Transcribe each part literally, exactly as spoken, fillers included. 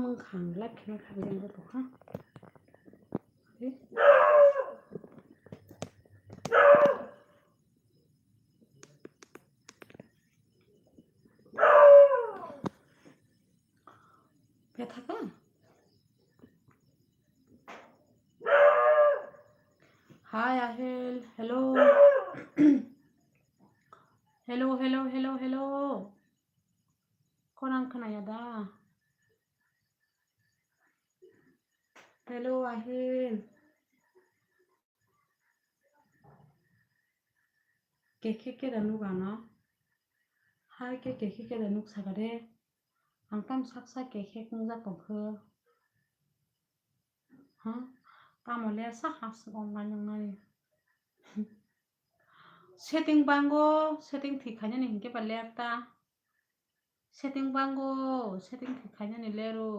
Ang kha, ang live khe ma kha, bini ang bo tong kha. Bethaka? Hi, Ahel. Hello. Hello, hello, hello, hello. Khorang khwnaya da? Hello, Ahel. Kekhe keda nuk ano. Hai khe kekhe keda nuk saka de. Ang tam sak sak kekhe kungjak tongkhe. Ha? Tamo le sak hapsuk ong nai nang nai. Setting bango, setting thik khainani hinkhe ba ler ta. Setting bango, setting thik khainani lero.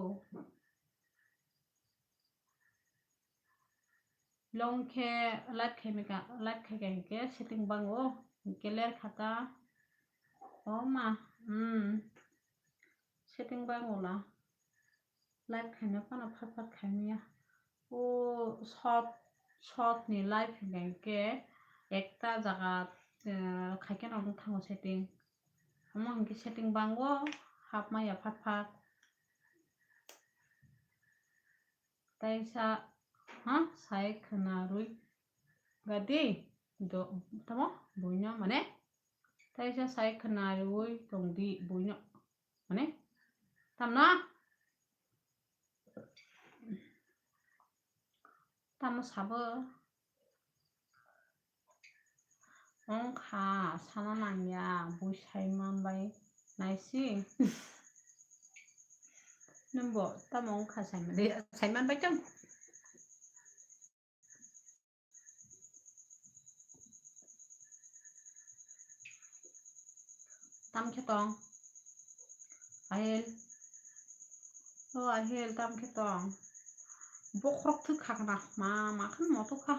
Long khe live khaimika, live khaika hinkhe setting bango, hinkhe ler khata. O ma, hmm. Setting bango la. Live khaina phano phat phat khaimya. O short, short ni live hinkhe ekta jaga, eh, khaikhe no wng thango setting. Omo hinkhe setting bango, hapmaya phat phat. Taisa, ha, sai khwnarwi gadi, do, tamo, buino mane. Taisa sai khwnarwi tongdi buino, mane. Tamno? Tamo sabo? Wngkha, sana nangya, bui sai manbai naisi. Nwngbo tamo wngkha sai manbai, sai manbai tong? Tam khe tong? Ahel. O Ahel, tam khe tong? Bokhorok thwk kha khna. Ma, ma khan moto kha.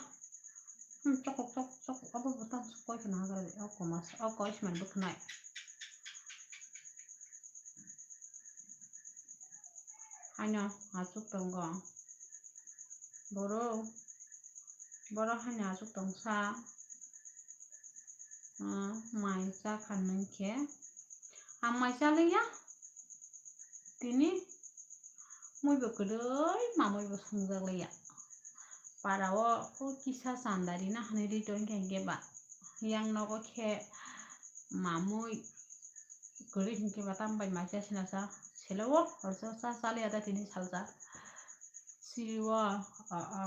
Hmm, chokok, chok, chok. Abo bo tam sukoi khna hagra de. O koma, o koi sman bo khnai. Haino achuk tongo. Boro, boro haino achuk tongsa. Ah, mai cha khan nung khe. Ang mai cha liya. Tini mui bo kwrwi, mamui bo swngjak liya. Para o, o kisa chanda rina hinwi ri tong khe hinkhe ba. Yang nogo khe mamui kwrwi hinkhe ba tam bai mai cha sina sa. Selo o, horsa sa chali ada tini salsa. Siwa, a, a.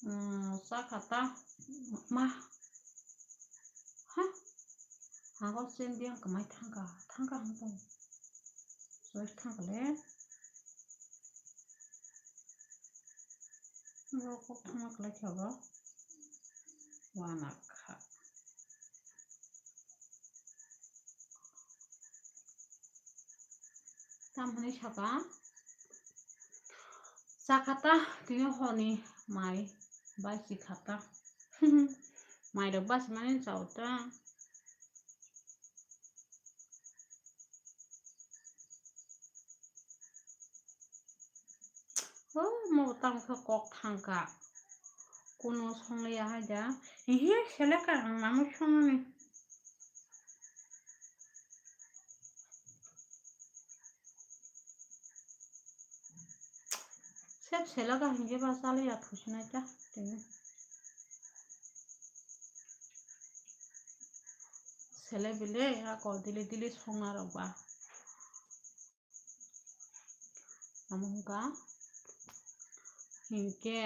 Hmm, sa kha ta. Ma. Ha? Hago chen biang kamai thangka, thangka hang tong. Soi thangka le. Rokok thangma kwlai khe abo. Wana kha. Tamoni saka. Chakha ta tini honi mai basi kha ta. Mai rok basi mani chao ta. Oh, mo tamo khe kok thangka. Kuno songliya hai da. Ihi, seleka ang mamui songmani. Sep seleka hinke ba chaliya thusinai ta tini. Sele bile ako dili dili songna rok ba. Amo wngkha hinkhe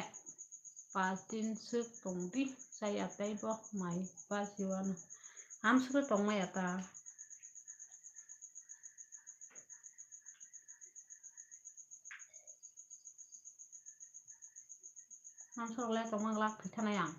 paanch din swk tongdi, chaya teibo mai basiwano. Amswkhe tongmaya ta. Amswk le tongma glak thwi thanai ang.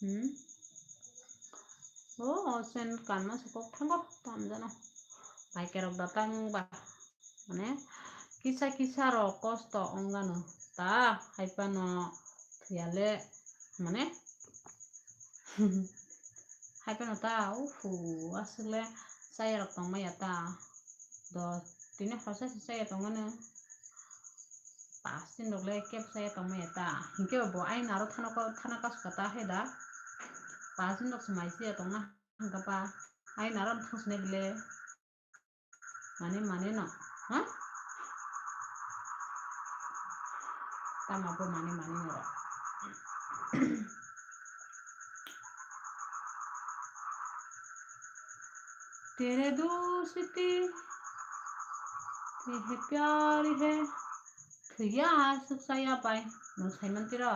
Hmm. O, o sen kanma se kok thango, tamjano. Pai kerok da tang ba. Mane, kisa kisa rok kosto ongano. Ta, hai phano thwiyale, mane, hai phano ta, uhu, aswkle chaya rok tongmaya ta. Do, tini horsa se chaya tongmano. Pas din rok le kebo chaya tongmaya ta. Hinkhe bo aina aro thana ko, thana kasu ka ta hai da. Pas din rok se mai chaya tongna hinkhe ba aina aro thang sine bile. Mane, mane no. Ha? Tama bo mane, mane no. तेरे दोस्ती, तेरे प्यार है। Thwiya, aswk chaya bai. Nwng saiman tiro.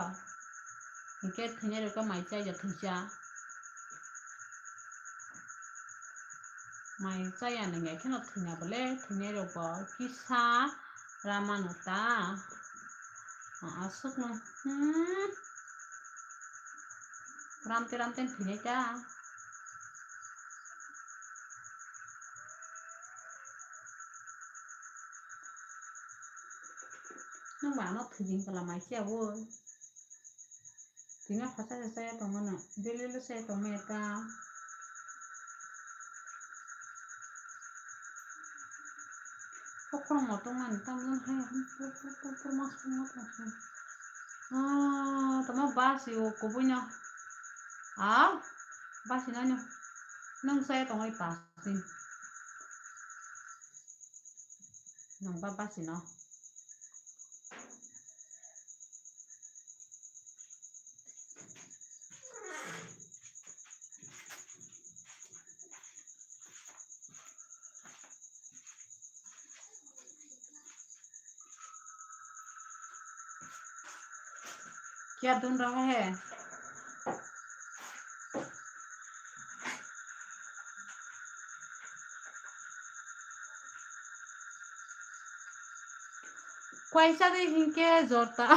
Hinkhe thwinai rok khe mai chaya thwisa. Mai chaya nwngyai kheno thwina bole, thwinai rok bo kisa ramano ta. Aswkno, hmm. Ramte ramte thwinai ta. Nwng ba ano thwijing kala mai se abo. Tini khorsa se chaya tongmano, daily le chaya tongmaya ta. Kokrok motom mani tamjani hai, pur, pur, pur, pur, mas, pur, mas, mas, mas. Ah, tamo basi o kubui no. Ah, basi nani. Nwng chaya tongwi pas din. Nwng ba basi no. क्या ढूंढ रहा है? Kwaisa de hinkhe jorta.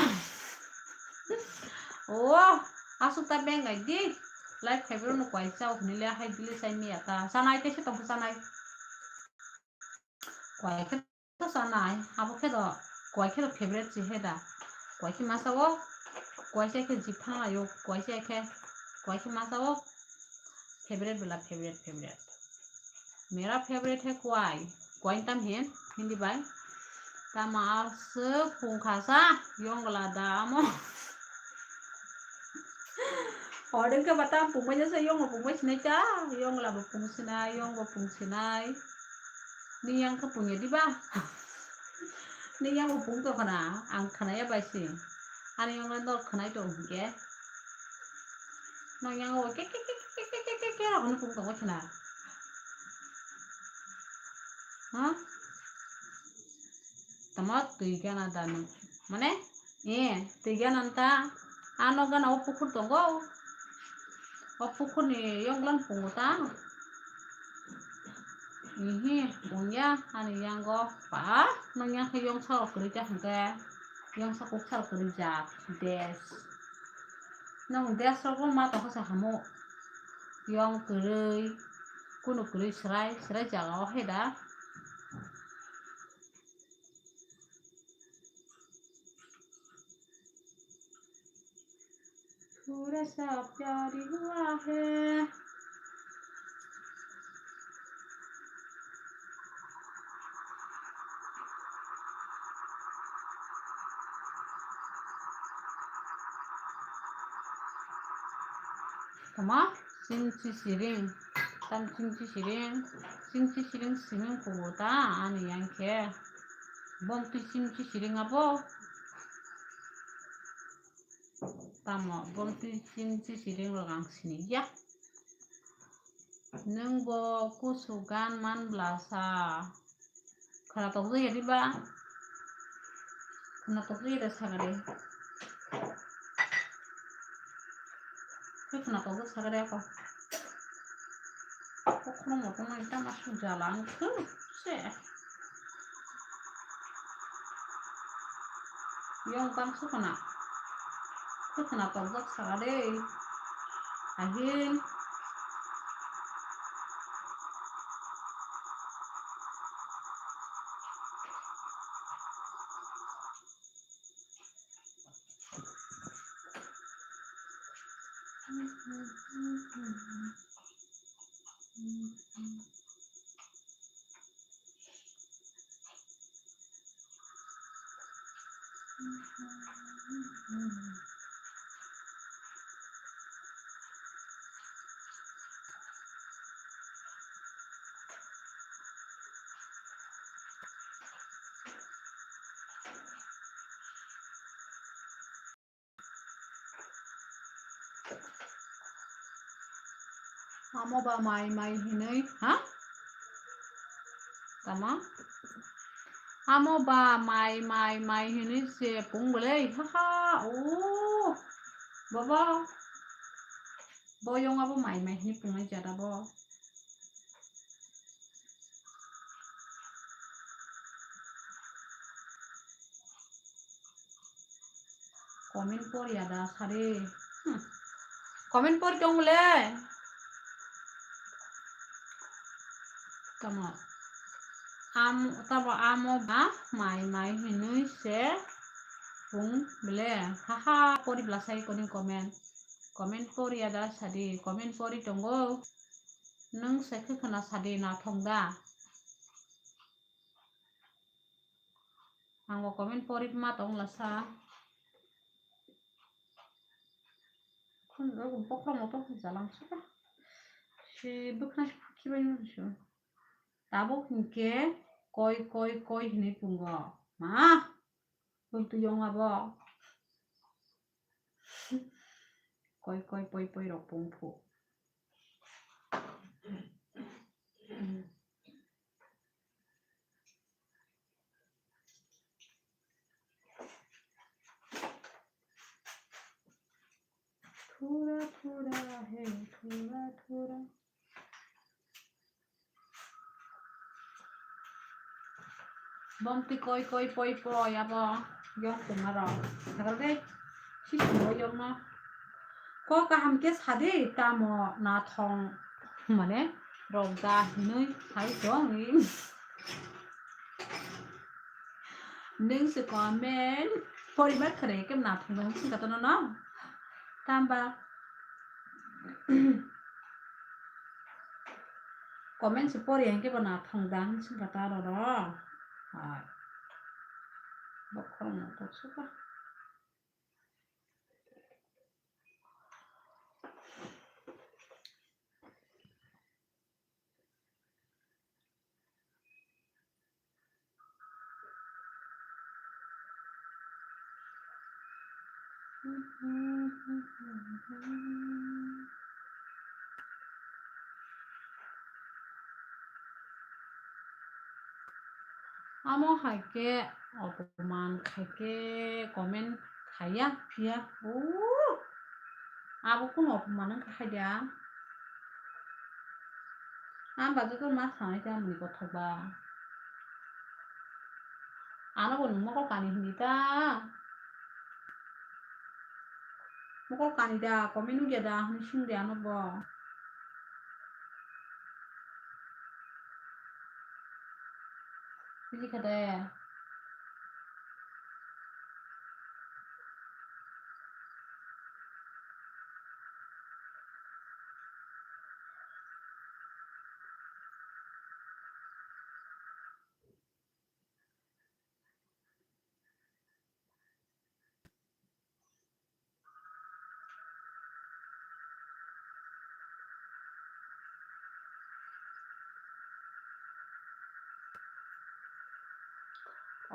O, aswk ta bengai di. Live khaibro no kwaisa o hinile hai dile sai miya ta. Chanai tese tongkhe chanai. Kwai khe to chanai, abo khe do kwai khe do favorite se he da. Kwai khe masa o, kwai se khe jipha laio, kwai se khe, kwai khe masa o favorite bela favorite, favorite. मेरा favorite है kwai. Kwai tam hin, Hindi bai. Tamo aswk pungkha sa, yongla da amo. Order khe ba tam pungmai jasa, yongla pungmai sinai ta, yongla bo pung sinai, yong bo pung sinai. Ni yang khe pungya diba? Ni yang bo pung to khna, ang khna ya bai si. Ani yongla nor khnai to hwnkhe. Nang yang bo ke, ke, ke, rok no pung to khna. Ha? Tamo twi gana da nwng. Mane? Eh, twi gana nta. Ano gana o pukhur tongo. O pukhur ni yonglan pungo ta. Ihi, pungya, ani yango. Pa, nwng yang khe yongsa rok kwrwi ta hwnkhe. Yongsa kuksa rok kwrwi jak. Des. Nwng des rogo ma tongkha sa hamo. Yong kwrwi, kunu kwrwi swrai, swrai jaga o hai da. थोड़ा सा प्यार हुआ है। Tama, chingchi siring, tam chingchi siring, chingchi siring sining kubo ta ani yang khe. Bom twi chingchi siring abo. Tamo, bom twi chingchi siring rok ang sini ya. Nwng bo kusu gan man bla sa. Khwnatok jaya diba? Khwnatok jaya de sagade. Khe khwnatok jak sagade ako. Kokhno moto nai tama sujala ang khe se. Yong bang sukana. Khe khwnatok jak sagade. Ahin. Amo ba mai mai hinui, ha? Tama? Amo ba mai mai mai hinui se pung belai, ha ha, o, baba. Bo yong abo mai mai hinui pungnai jada bo. Comment pori ya da sari. Hmm. Comment pori tong le. Tamo. Am, tamo amo ba mai mai hinui se pung ble. Haha, pori bla sai koning comment. Comment pori ya da sadi. Comment pori tongo. Nung se khe khna sadi na thong da. Ang bo comment pori ma tong lasa. Khun rok bokhorok moto jalang suka. Si bwkhna si khukhi bai no su. Tabuk hinkhe koi koi koi hinui pungo. Ma. Bwtwi yong abo. Koi koi poi poi rok pung phu. Thura thura he thura thura. Bomti koi koi poi poi abo yong tongma rok. Sagal de sisimo yong no. Ko kaham ke sadi tamo na thong mane rok da hinui hai tong. Nung se comment poribar khare ke na thong dang sing katono no. Tamba comment se pori ang ke bo na thong dang sing kataro ro. Hai. Bokhorok no tok suka. Amo hai khe opoman khai khe comment khaiya phiya. Ooh. Abo kunu opoman wngkha hai da. Ang ba joto ma sanai ta muni kothok ba. Ano bo nwng mokol kani hini ta. Mokol kani da, comment nugya da, hwnwi swngdi ano bo. Bini khe de.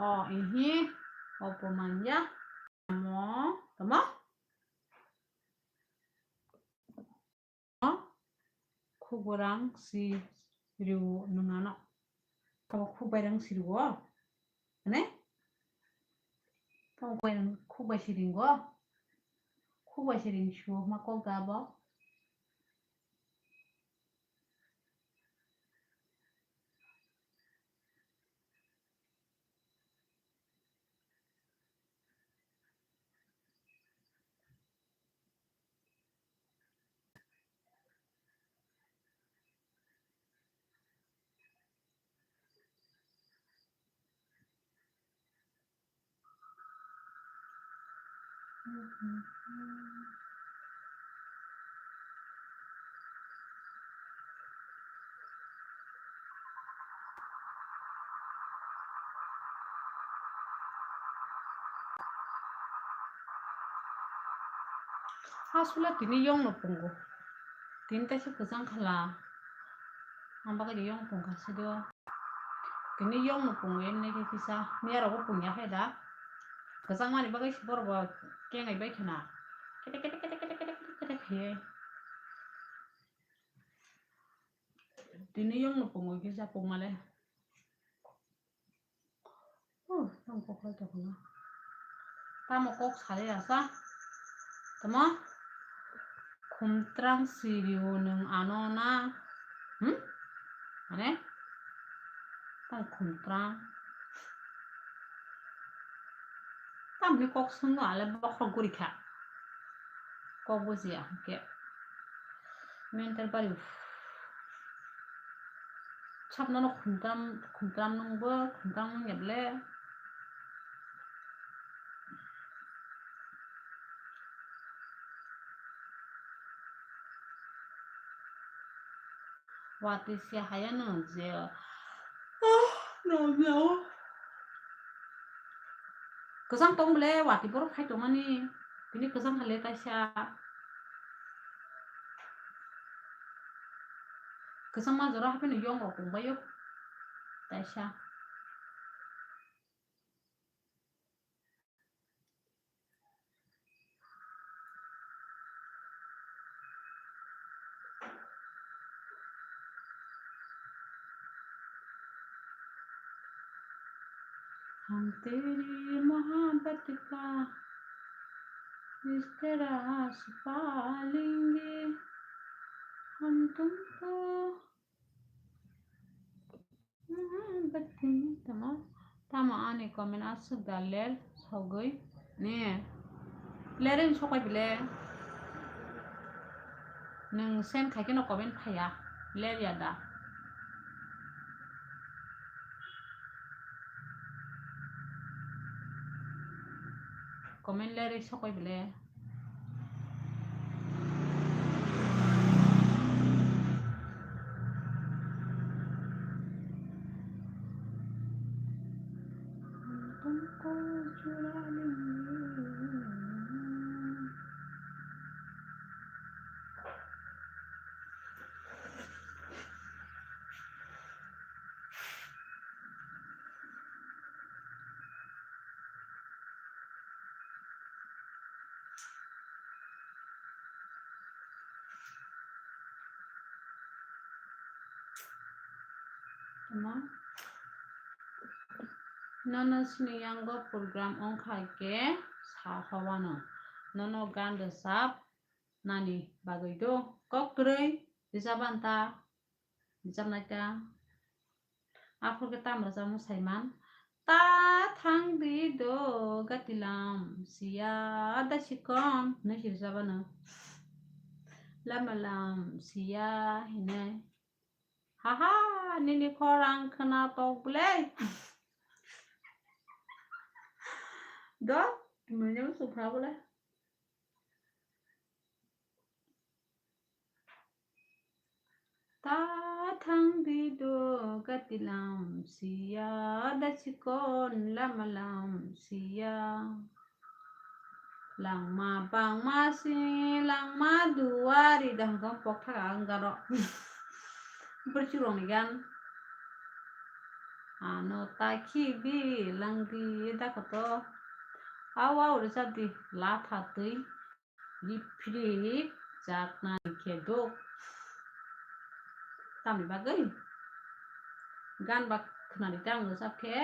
O, ihi, opoman ya. Tamo, tamo? Khuk bai rang si riu nung ano. Tamo khuk bai rang si riu. Ane? Tamo khuk bai rang, khuk bai si ringo. Khuk bai si ring su ma kok da bo. Aswla tini yongno pungo. Tini taisa kwchang khala. Ang bagwi yong pungkha sido. Tini yongno pungo emne khe kisa. Miyarogo pungya khe da. Kwchangmani bagwi borok bo kengai bai khna. Kete kete kete kete kete kete kete khaiwi. Tini yongno pungo kisa pungmale. Oh, tamo kok lai tongkha. Tamo kok sale asa. Tamo? Khumtrang sirio nwng ano na. Hmm? Mane? Tamo khumtrang. Tamni kok swngo ale bokhok guri kha. Kok bujiya hwnkhe. Mental bari. Sap nono khumtram, khumtram nwngbo, khumtram wngya ble. Watwi se haya no je. Ah, no, no. Kwchang tong bole watwi borok phai tongmani. Bini kwchang hale kaisa. Kwchangma jora hapheno yong rok tongbaio. Kaisa. हम तेरी मोहब्बत का इस तरह से पालेंगे हम तुमको। Tamo, tamo ani comment aswk da ler sogwi ne. Ler wng sokai bile. Nwng send khai kheno comment phaiya. Ler ya da. Comment ler wng sokai bile. Tama? Nono sini yango program wngkha khe sa howano. Nono gan rwchap nani bagwi do kok kwrwi rwchap banta. Rwchapnai ta. Aphuru khe tamo rwchapmung saiman. Ta thang di do gatilam siya da sikon hinwi si rwchapano. Lama lam siya hinwi. Haha, nini khorang khwna tok bwlai. Do, tini nung sukha bwlai. Ta thang di do gatilam siya da sikon lama lam siya. Langma bangma si langma duari da hwnkhe pok thaka ang garo. Bwrwi chukrogo ni gan. Ano ta khibi langdi da koto. Aw aw rwchap di latha twi. Rip phirip chaknani khe dok. Tamni bagwi? Gan ba khwnani tang rwchap khe.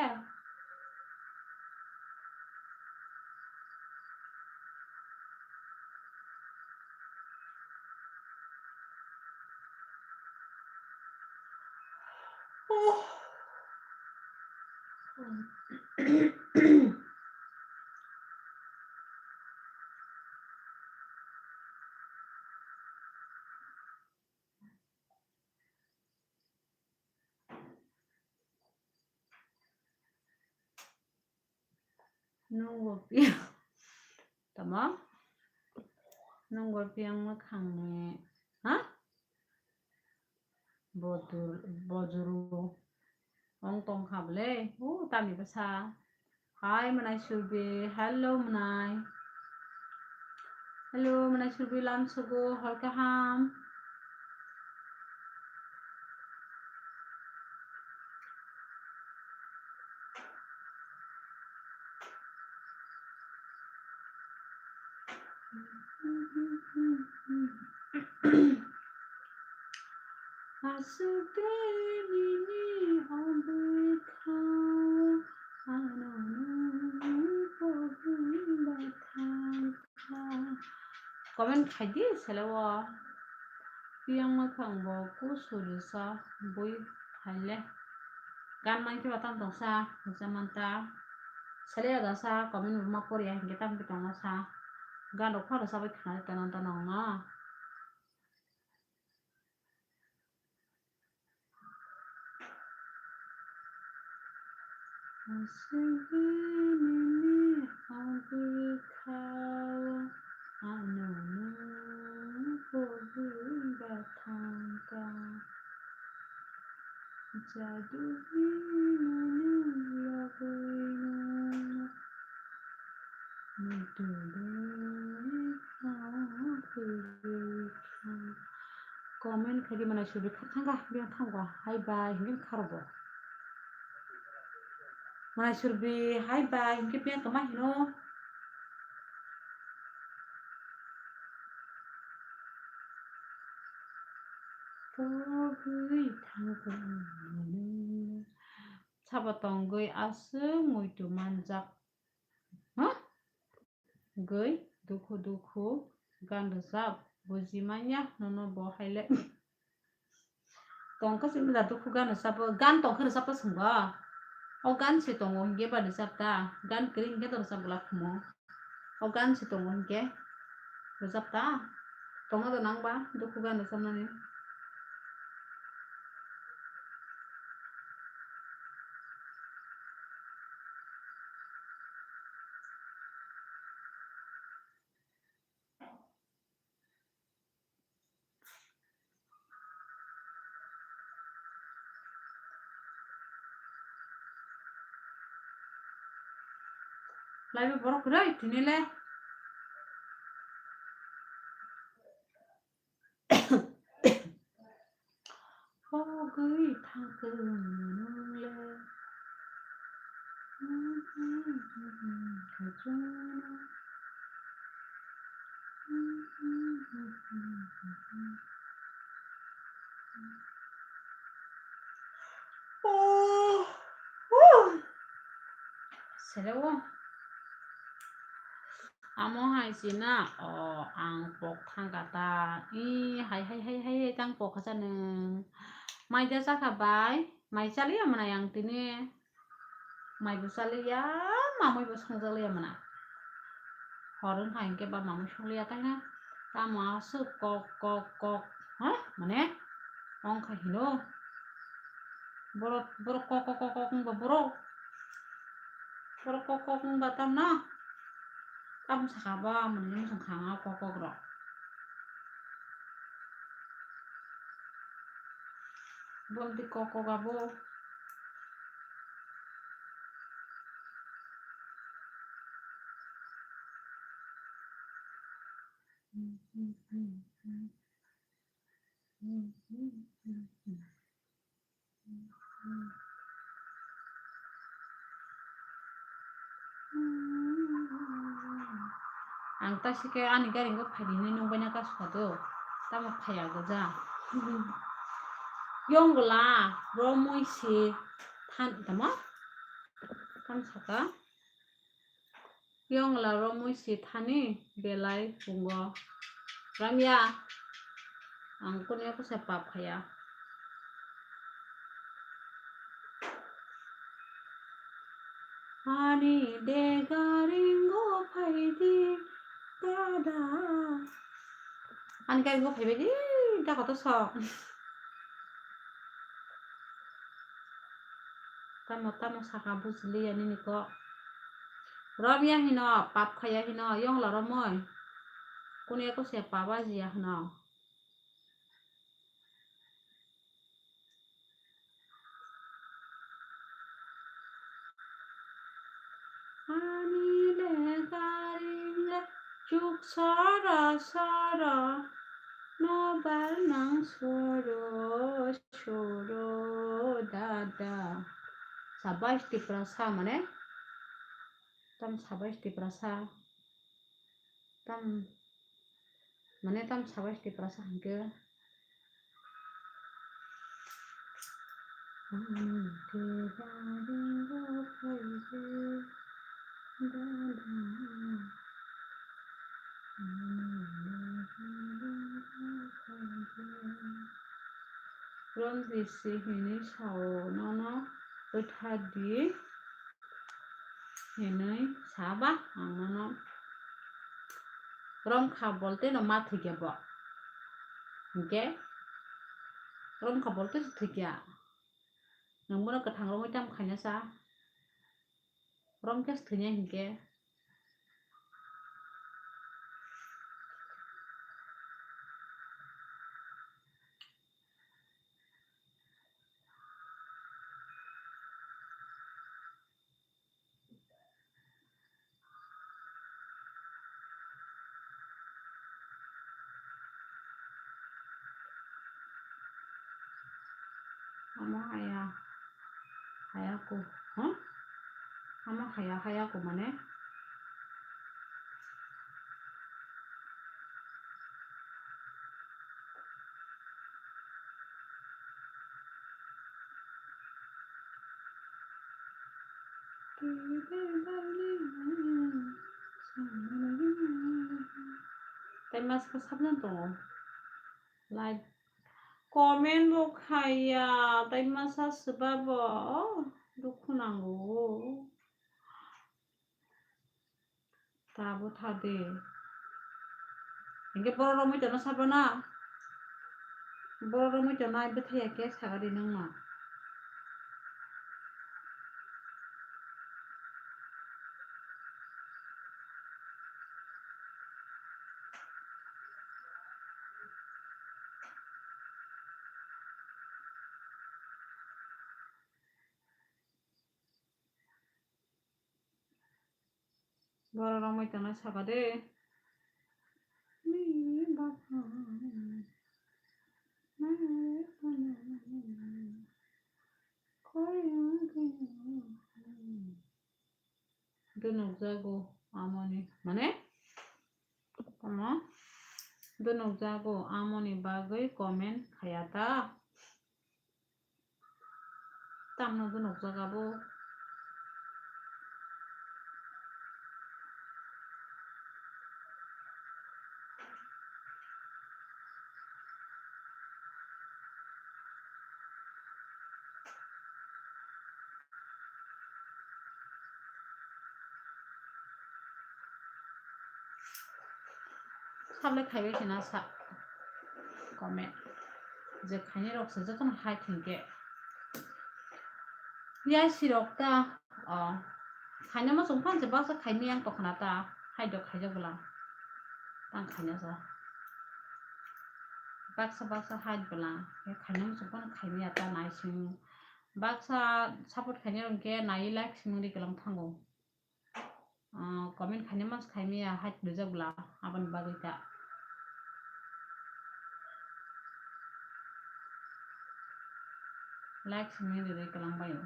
Nungbo pi-, Tamo? Nung bo piyang mwkhangni, ha? Bodur, bojuru. Ong tongkha bwle. O, tamni bwsa. Hi, Mwnai Surbi. Hello, Mwnai. Hello, Mwnai Surbi, lam sugo, hor kaham. Aswk de nini o bwkhao ano nung pogwi bathang kha. Comment khai di sele o. Piyang mwkhang bo kusu rwsa bui phaile. Gan mankhe ba tamo tongsa hwnkhe manta. Sele ya da sa comment bo ma poriya hinkhe tamo khe tongna sa. Gan rok phano sabai khna tono tono wngno. Aswk de nini o bwkhao ano nung pogwi bathang kha. Jadu hinwi nung yagwi nung mudurwi kha twi kha. Comment khai di Mwnai Surbi, kha thang kha, biyang thang kha, hi bye hinwi kha rw bo. Mwnai Surbi, hi bye hinwi biyang tongma hino. Pogwi thangkha. Sabo tongwi aswk muitu manjak. Ha? Gwi dukhu dukhu gan rwchap. Buji manya nono bo haile. Tongkha simi da dukhu gan rwchap. Gan tongkha rwchap ta swngo. O gan se tongo hinkhe ba rwchap ta. Gan kwrwi hinkhe to rwchap glak khumo. O gan se tongo hinkhe rwchap ta. Tongo do nang ba dukhu gan rwchapnani. Laibo borok kwrwi tini le. Pogwi thangkhe nung le. Sele o. Amo hai si na, o, ang pok thang kha ta. I, hai, hai, hai, hai, hai, tang pok kha sa nung. Mai da sa kha bai, mai chaliya mwnai ang tini. Mai bo chaliya, mamui bo songjakliya mwnai. Hor wng hai hwnkhe ba mamui songliya kaina. Tamo aswk kok, kok, kok, ha? Mane? Ong kha hino. Borok, borok kok, kok, kok, kok wngba borok. Borok kok, kok wngba tamno. Tamo sakha ba mwnwi wng kha kok, kok rok. Boldi kok, kok abo. Ang ta sike ani gari wngkha phaidi hinwi nung baina kasu kha do, tamo phaiya goja. Yongla romwi se than tamo, tamo saka. Yongla romwi si thani belai pungo. Ramya, ang kunu eko se pap khaya. Ani dega ringo phaidi dada. Ani kai go phaibai di, da koto sok. Tamo tamo saka bujili ya nini kok. Romya hino, pap khaya hino, yongla romoi. Kuni eko se pap ajiya hino. Ani le garing le chuk sara sara, nobar nang soro soro dada. Sabash Tiprasa mane, tam sabash Tiprasa, tam mane tam sabash Tiprasa hingke. Romjit si hinwi sao nono bwtha di. Hinwi saba ang nono. Romkha bolte no ma thwikya bo. Hingke romkha bolte se thwikya. Nwng bono kwthang romwi tamo khaina sa. Romkhe se thwinai hingke. Amo haya, haya ko, huh? Amo haya, haya ko mane? Tei mas khe sabjang tongo. Like, comment bo khaiya, tei masa swba bo dukhu nango. Tabo tha de. Hingke borok romwi tongna sabo na. Borok romwi tongna bwthai ya khe saga di nang ma. Borok romwi tongna saka de. Dunukjago amoni, mane? Tamo? Dunukjago amoni bagwi comment khaya ta? Tamno dunukjak abo? Sable khaibai khena sa comment. Je khainai rok se jotono hai thwngkhe. Yasi rok ta, o, khaina muchung phan se baksa khaimaya ang tongkhna ta, hai do khaijak bwla. Tang khaina sa. Baksa baksa hai bwla. Khaina muchung phan khaimaya ta naising. Baksa support khainai rok khe nai like simung ri kwlang thango. Ah, comment khaina mas khaimaya hai rijak bwla aboni bagwi ta. Like simi ri ri kwlang baio.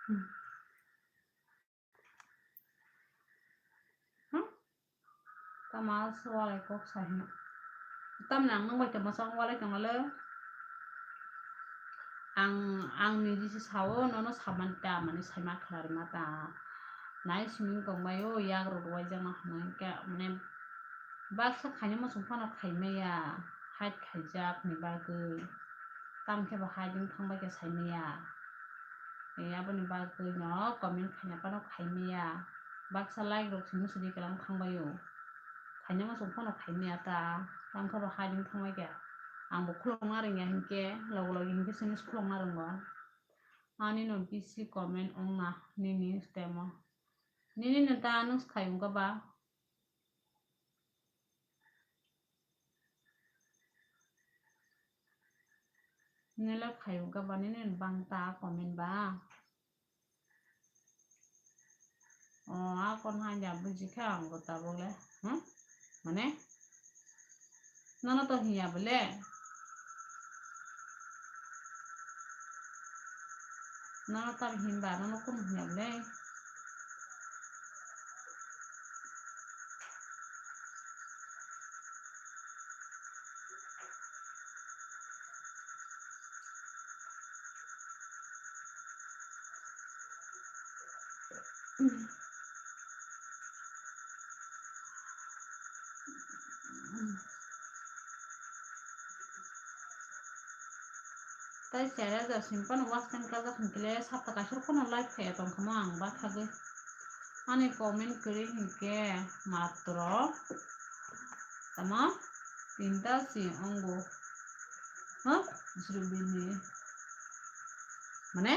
Hmm. Hmm? Tama se walai kok sai hino. Tamni ang nwng bai tongma sa walai tongma le. Ang, ang niji se sao, nono samani ta, mani saima khlai rwma ta. Nai simi tongbaio, yak rok rwai jakna hwnwi khe, mane, baksa khaina muchung phano khaimaya, hide khaijakni bagwi. Tamo khe bo hide wng thangbai khe saimaya. Eh, aboni bagwi no comment khaina phano khaimaya. Baksa like rok simi sidi kelang thangbaio. Khaina muchung phano khaimaya ta. Tangkha bo hiding thangbaikha. Ang bo khulokna rwngya hinkhe, logo logi hinkhe simi khulokna rwngo. Ani no bisi comment wngna nini stemo. Nini no ta nwng khai wngkha ba? Nini le khai wngkha ba, nini bang ta comment ba? O, a kon hanja buji kha ang bo tabuk le. Hmm? Mane? Nono to hiya bole? Nono tam himba, nono kunu hiya bole? Tai chera ja sing phano watch time kajak hinkhe le sapta kaisa phano live khaiya tongkha mo ang bathagwi. Ani comment kwrwi hinkhe matro tamo tinta si ongo. Ha? Jrubini. Mane?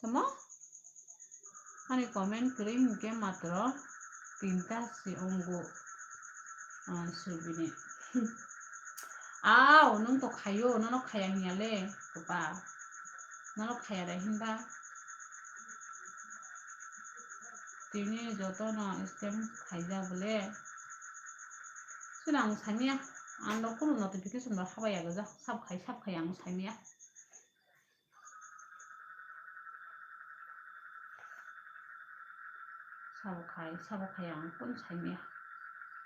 Tamo? Ani comment kwrwi hinkhe matro tinta si ongo, ah, subini. Aw, nwng to khaio, nono khaya hinya le, kwpa. Nono khaya da hinba. Tini joto no scam khaijak bole. Sila ang samiya, ang rok kunu notification rok habaya gajak, sab khai, sab khai ang samiya. Sabo khai, sabo khai ang kun saimaya.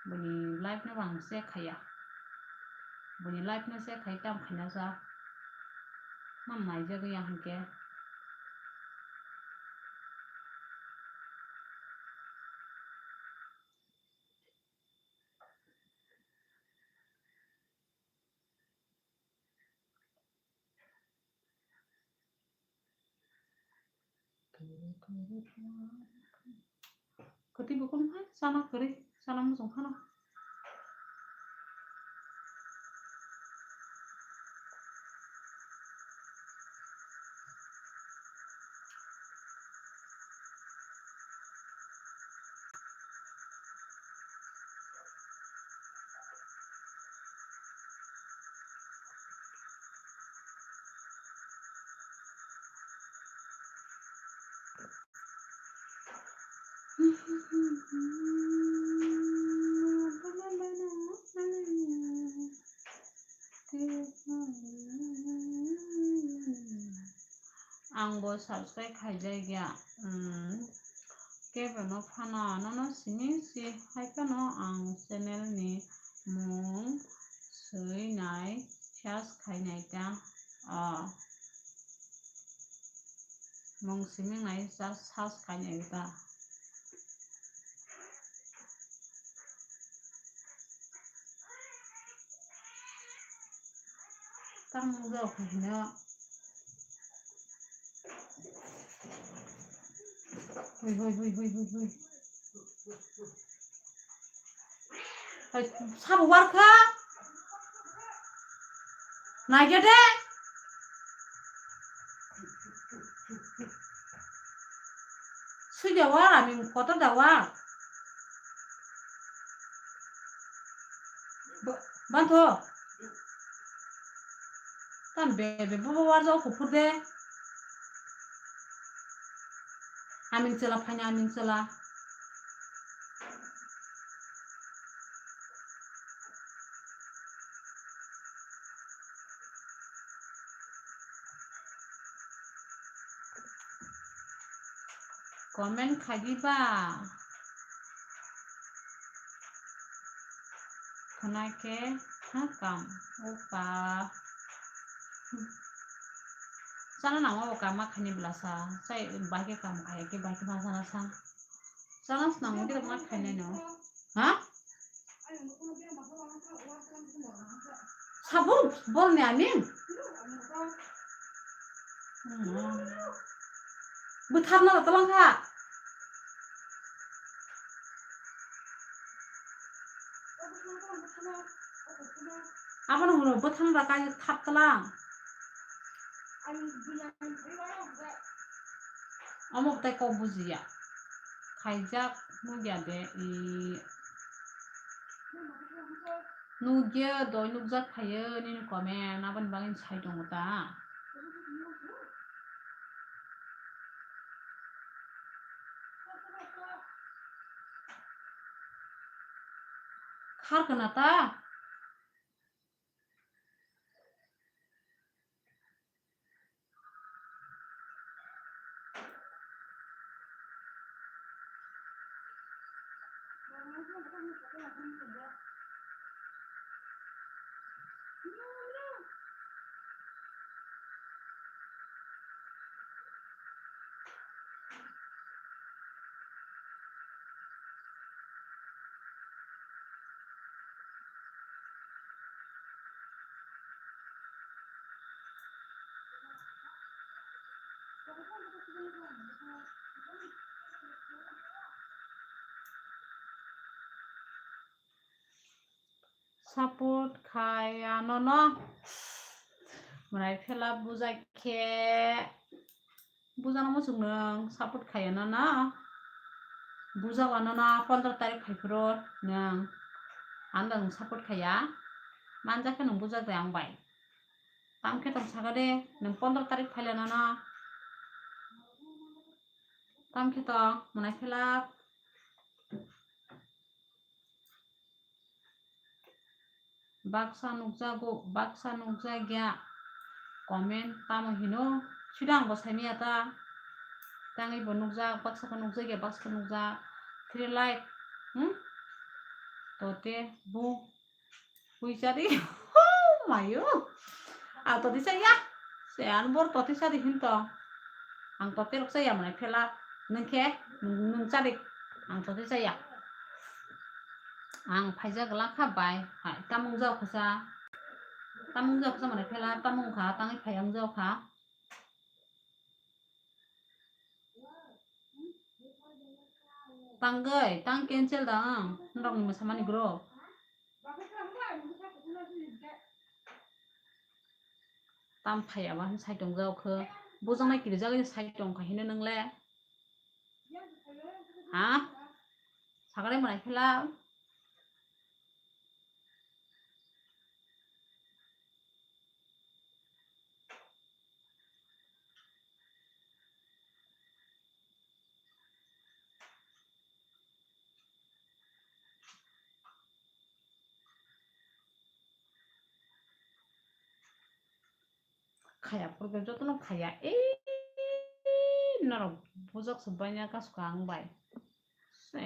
Boni life no ang check khaiya. Boni life no check khai tam khaina sa. Mam naijagwi ya hinkhe. Kwtwi bo kunu hai chana kwrwi, chana muchung phano. Ang bo subscribe khaijak ya. Hmm. Kebo no phano nono simi si hai phano ang channel ni mung swi nai search khai nai ta. Ah. Mung simi nai search, search khai nai ta. Tamo jok hino. Hui, hui, hui, hui, hui, hui. Hai, sabo warkha. Naigede. Sui dawa, ami kotor dawa. Ba-, banto. Tam bebe bobo warjak kuphur de. Amin chwla phaina, amin chwla. Comment khaidi ba. Khwna khe ha kam. Opa. Chana nangma bo kama khaini bwlasa. Chai bai khe kam khaya khe bai khe ma chana sa. Chana se nangma khe ma khainai no. Ha? Sabun bol ni amin. Bwtharna la talang kha. Abono hwnwi bwthang da kai thap tlang. Omo bwtai kok bujiya. Khaijak nukya de, i, nukya doi nukjak phaio nini comment, aboni bagwi sai tongo ta. Khar kana ta. Support khai anono. Mwnai phela bujak khe. Bujano muchung nwng support khai anono. Bujak anono pondro tarik phai phuru nwng. Ano nwng support khaiya. Manjak khe nwng bujak de ang bai. Tam khe tong saka de, nwng pondro tarik phai le nono. Tam khe tong, mwnai phela. Baksa nukjago, baksa nukjakya. Comment tamo hino, sida ang bo saimanya ta. Tangwi bo nukjak, baksa khe nukjakya, baksa khe nukjak. Three like, hmm? Tote, bu. Puisa di. Mayo. Ang toti saya. Se an bor toti sadi hinto. Ang toti rok saya mane phela. Nengke nung sadi. Ang toti saya. Ang phaija gela kha bai. Hai tamung jao khasa. Tamung jao khasa mane phela tamung kha tangi phai ang jao kha. Tangwi, tang cancel da ang, norokni mwsamani group. Tam phaiya ba, sai tong jao khe. Bujaknai kirijagwi sai tong kha hino nwngle. Ha? Sakrai mwnai phela. Khaya phuru khe jotono khaya. Ei, norok bujak se banya kasu ka ang bai. Se.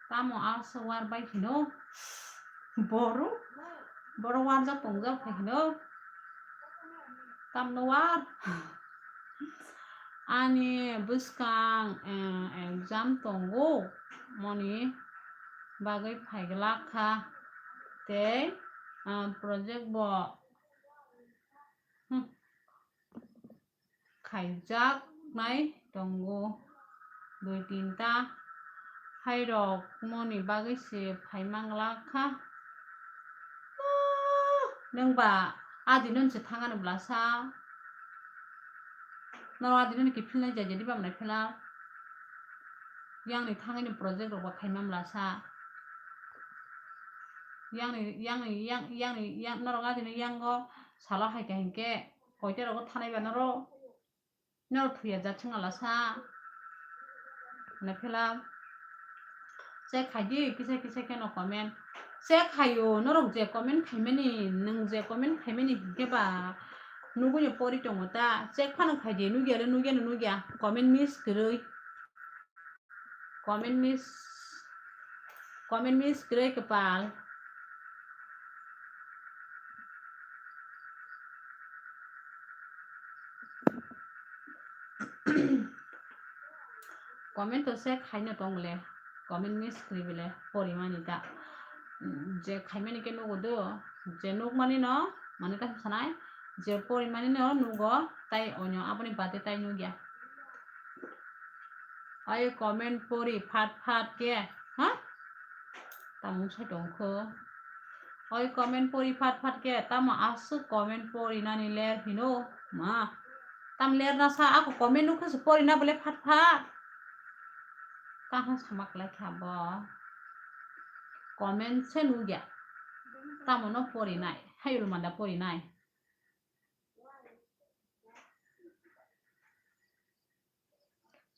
Tamo arsa war bai hino. Boro, boro warjak tongjak khe hino. Tamno war. Ani bwskang, eh, exam tongo, moni bagwi phaiglak kha tei, ah, project bo, hmm, khaijaknai tongo dui tinta. Hairok moni bagwi se phai manglak kha. Nwng ba adino se thangani bwlasa. Norok adino ni kiphilnai jai jadi bamnai phela. Yang ni thangani project rok ba khaima bwlasa. Yang ni, yang ni, yang, yang ni, yang norok adino yango salo hai kha hinkhe koita rogo thanai ba norok. Norok thuya jat swnga lasa. Hwnwi phela check khai di, kisa kisa kheno comment. Check khaio, norok je comment khaimani, nwng je comment khaimani hinkhe ba nugui no pori tongo ta. Check phano khai di, nugya le nugya no nugya. Comment miss kwrwi. Comment miss, comment miss kwrwi kwpal. Comment to se khaino tong le, comment miss kri bile, pori mani ta. Mm, je khai mani ke nugo do, je nuk mani no, mani ta sanai, je pori mani no nugo, tai onyo aboni bade tai nugya. Ai comment pori phat phat ke, ha? Tamung sai tong kho. Oi comment pori phat phat ke, tamo aswk comment pori nani ler hino, ma. Tam ler na sa, ako comment nukhe se pori na bole phat phat. Kaham sama klai kha bo. Comment se nugya. Tamo no pori nai, hai ulmanda pori nai.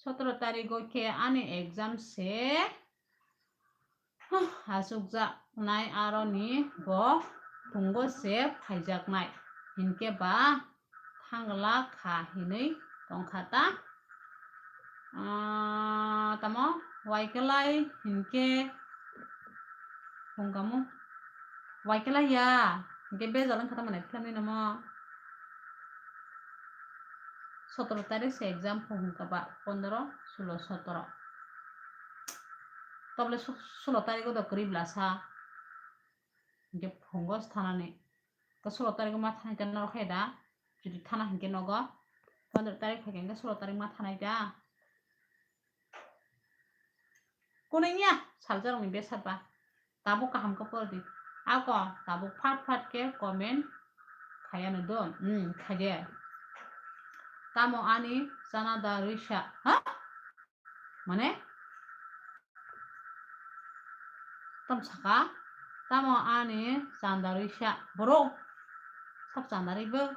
Sotoro tarigo khe ani exam se, huh, achukjaknai aroni bo phungo se phaijaknai. Hinkhe ba thangla kha hinwi tongkha ta. Ah, tamo waikwlai hinkhe phungkamu. Waikwlai ya, hinkhe bejal wngkha tamo nai philamni namo. Sotoro tarik se exam phung hwnkha ba, pondro, sulo, sotoro. Tobole su-, sulo tarik o do kwrwi bwla sa. Hinkhe phungo se thanani. Ka sulo tarik o ma thanai ta norok khe da. Jodi thana hinkhe nogo. Pondro tarik phaikhe hinkhe sulo tarik ma thanai ta. Kunui ya, saljarokni besat ba. Tabuk kaham khe por di. Ako, tabuk phat phat khe comment khayano do. Hmm, khaide. Tamo ani chana da rwisa. Ha? Mane? Tam saka? Tamo ani chanda rwisa. Boro. Sab chanda rwibw.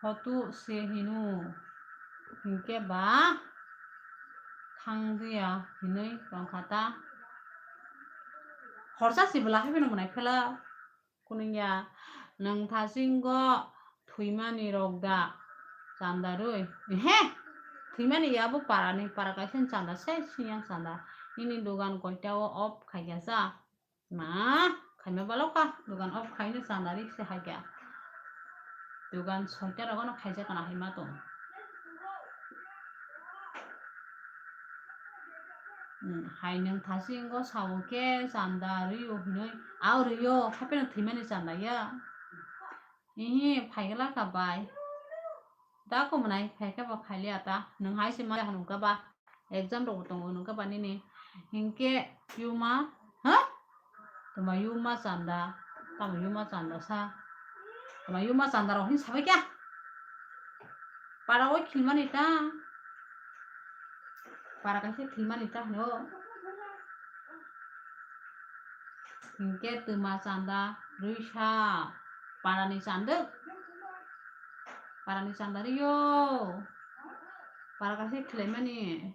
Hotu se hino. Hinkhe ba thangdiya hinwi tongkha ta. Horsa sibwla hai phano mwnai phela. Kunungya, nwng thasingo thwimani rok da chanda rwi? He, thwimani ya bo parani, para kaisa ni chanda, se siyang chanda. Nini dugan koita o off khaikha sa? Ma, khaima balo kha, dugan off khaino chanda ri se haikha. Dugan soita rogo no khaijak kana hai ma tong. Hmm, hai nwng thasingo sao khe chanda rio hinwi, ao rio, hapheno thwimani chanda ya. Ihi, phaigwla kha bai. Da kumunai, phaikhe bo khailiya ta. Nwng hai se ma hwnka ba. Exam rok bo tongo nungkha ba nini. Hinkhe yuma, ha? Tuma yuma chanda, tamo yuma chanda sa. Tuma yuma chanda rok hin sabai kya? Para o khilmani ta. Para kaisa khilmani ta hino. Hinkhe tuma chanda rwisa. Parani chanda. Parani chanda riyo. Para kaisa khilaimani.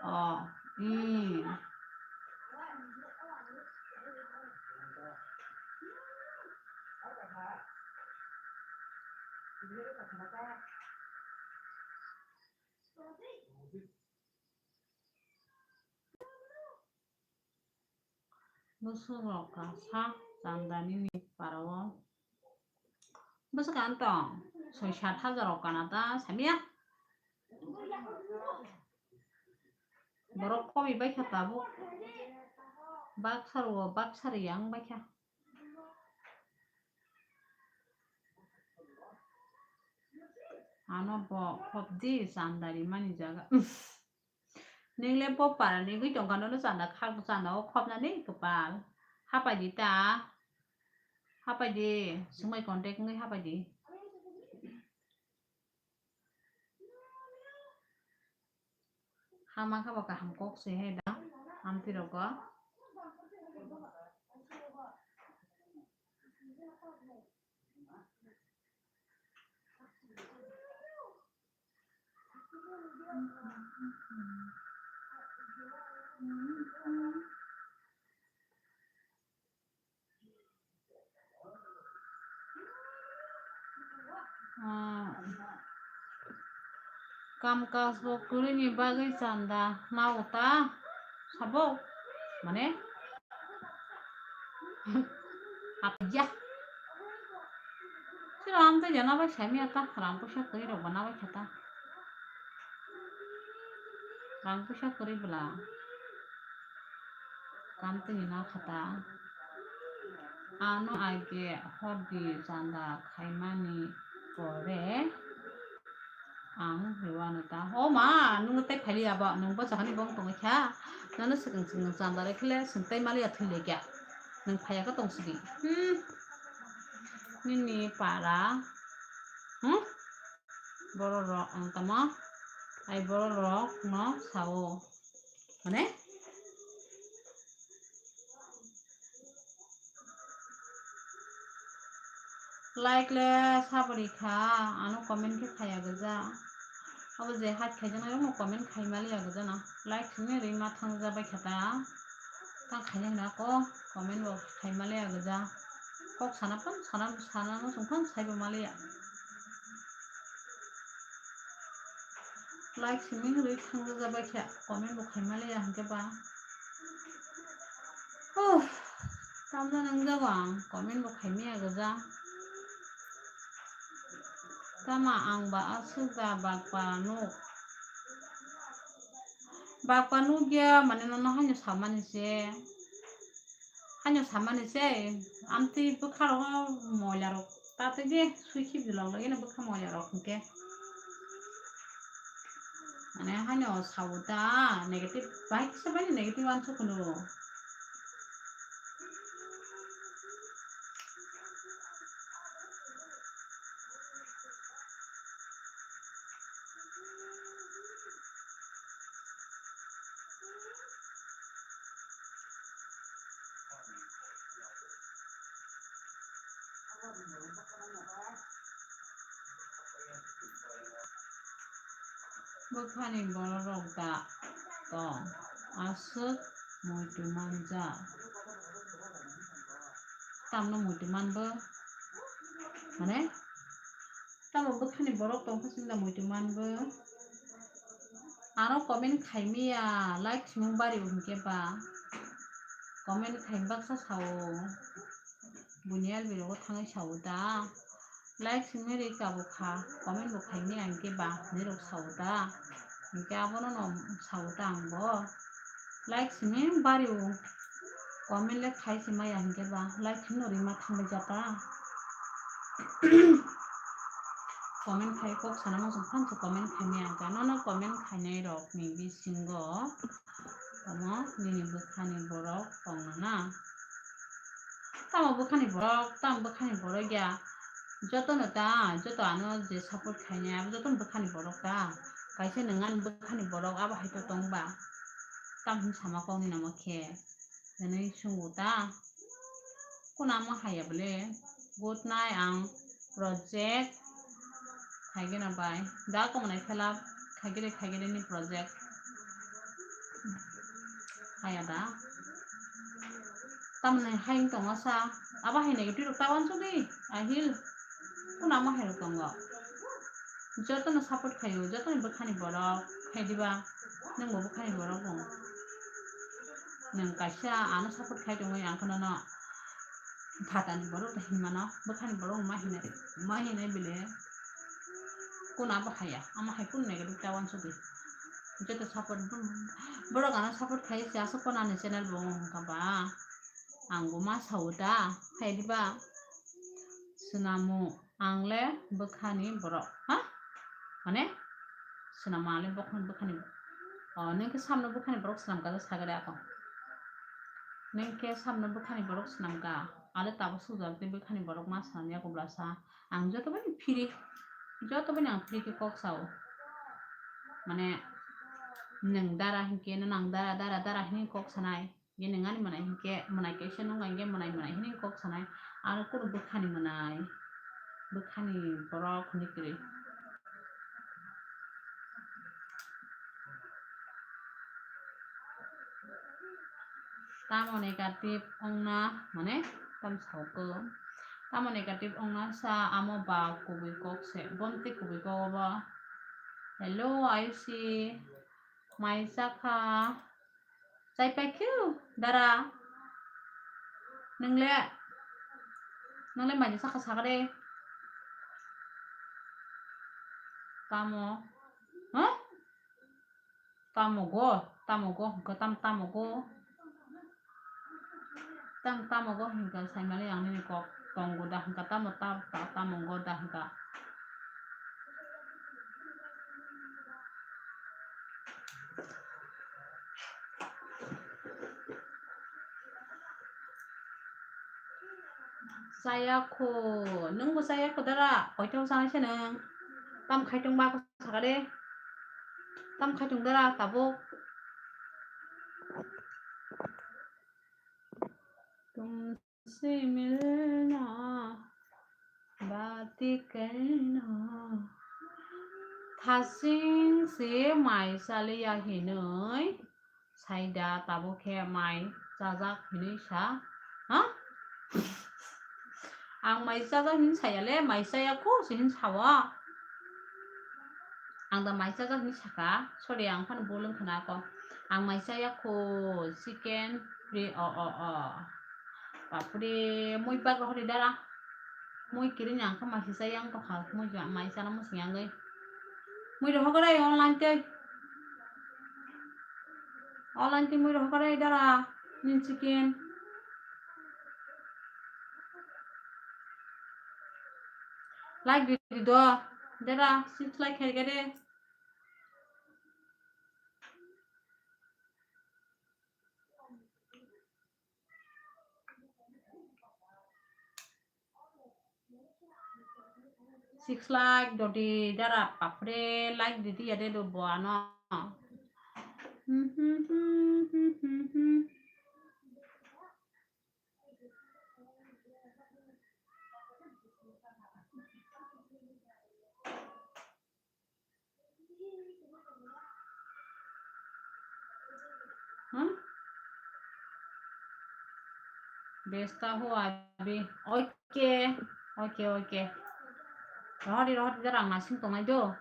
Oh, hmm. Bwswk rok kasa chandani ni para o. Bwswk ang tong soi sat hajar rok kana ta samiya. Borok kobi baikha tabuk. Baksa rwo baksa ri yang baikha. Ano bo khobdi chandari mani jaga. Ningle bo para ni gwi tongkha nono chanda khak chanda o khobnani kwpal. Hapai di ta. Hapai di. Swngbai contact wngwi hapai di. Hama khe bo kaham kok se hai da. Amtwi rogo. Ah, kam kaj bo kwrwini bagwi chanda nao ta sabo, mane? Ya. Siro ang tei jana bai sami ata rang puisa kwrwi rok bana bai khata. Rang puisa kwrwi bwla. Kam twi na khata. Ano age hor di chanda khaimani pore. Ang rwano ta. O ma, nwng tei phaili abo, nwng bo sakani bong tongwi kha. Nano swkang swkang chanda rw khle, swng tei maliya thwi le kya. Nwng phaiya khe tong sidi. Hmm. Nini para. Hmm? Borok rok ang tamo. Ai borok rok no sao. Mane? Like le sabri kha, ano comment khe khaya gja. Abo je hat khaijak nai, omo comment khai maliya gja na. Like simi ri ma thang ja bai kha ta. Ta khaina hina ko comment bo khai maliya gja. Kok sana phan, sana, sana no sung phan sai bo maliya. Like simi ri thang ja bai kha, comment bo khai maliya hingke ba. Oh, tamno nangjago ang, comment bo khaimaya gajak. Tama ang ba aswk da bakpa nuk. Bakpa nukya mane nono haino samani se. Haino samani se, amtwi bwkha rogo moila rok. Tate je sui khibi lok lagina bwkha moila rok hwnkhe. Mane haino sao ta negative, bahai kisa bai negative answer kuno. Bwkhani borok rok da tong aswk muitu manjak. Tamno muitu manbo mane tamo bwkhani borok tongkha chwngda muitu manbo. Ano comment khaimaya like khimung bari hwnkhe ba comment khaim baksa sao. Buini albirogo thangwi sao da. Like simi ri kabo kha, comment bo khaimaya hwnkhe ba hinwi rok sao da. Hwnkhe abono no sao da ang bo. Like simi bari o. Comment le khai si maya hwnkhe ba like simi no rima thangwi jata. Comment khai kok sana mo song phan se comment khaimaya hwnkhe nono comment khainai rok ni bisingo. Tamo nini bwkhani borok tongna na? Tamo bwkhani borok, tamo bwkhani borok ya. Jotono ta, joto ano je support khainai, abo jotono bwkhani borok ta. Kaisa nwng ani bwkhani borok, abo hai to tong ba. Tam hwn sama kok ni namo khe. Hwnwi swngo ta. Kuna ma haya bole. Good night, ang project khaigena bai. Da komonai phela khaigere khaigere ni project. Haya da. Tamni hai tongo sa. Abo hai negative rok ta wansuk di. Ahil. Kuna ma hai rok tongo. Jotono support khaio, jotono bwkhani borok. Khai diba. Nwng bo bwkhani borok bo. Nwng kaisa ano support khai tongwi ang kheno no. Phatani borok hinmano, bwkhani borok ma hinai, ma hinai bile. Kuna bo haya, ama hai kun negative ta wansuk di. Joto support, borok ano support khai se aswk konani channel bo wngkha ba. Ang bo ma sao ta, khai diba. Swnamu. Ang le bwkhani borok, ha? Mane? Swnam ang le bwkhani, bwkhani. O, nwng khe samno bwkhani borok swnam kha, sagade ako. Nwng khe samno bwkhani borok swnam kha. Ale tabuk sujak tei bwkhani borok ma swnam ya kubla sa. Ang joto bani phiri, joto bani ang phiri khe kok sao. Mane, nwng dara hinkhe, nwng dara, dara, dara hinwi kok sanai. Ye nwng ani mwnai hinkhe, mwnai kaisa nung hinkhe mwnai mwnai hinwi kok sanai. Aro kunu bwkhani mwnai, bwkhani borok hinwi kwrwi. Tamo negative wngna, mane, tamo sao khe. Tamo negative wngna sa amo ba kubui kok se, bonti kubui kok obo. Hello, Ayushi. Mai chakha. Chai paikhe, dara. Nwng le? Nang le mai sakha sakha de. Tamo? Ha? Tamogo, tamogo, hwnkha tam tamogo. Tam tamogo hwnkha saimali ang nini kok tongo da hwnkha tamo ta, ta, tamogo da hwnkha. Chaya kho, nwngbo chaya kho dara, koitong chana se nwng? Tam khaitung ba kho sakha de. Tam khaitung dara tabuk. Tumse milna baat karna. Thasing se mai chaliya hinwi. Saida tabuk khe mai chajak hinwi sa, ha? Ang mai chajak hinwi saya le, mai chaya kho se hinwi sao. Ang da mai chajak hinwi saka, sorry, ang phano bol wngkha na ako. Ang mai chaya kho, chicken free, o, o, o. Bapre, mui bag rohori dara. Mui kiring ang kha mai chaya ang tokha, mui mai chana musing yang gai. Mui rohor kare online te. Online te mui rohor kare dara. Nin chicken. Like di di do. Dara, six like khai kare. Six like dodi dara papre like didi yade do boano. Hmm? Besta ho abhi. Okay, okay, okay. Rohori, rohori, dara ang nasing tongnai do.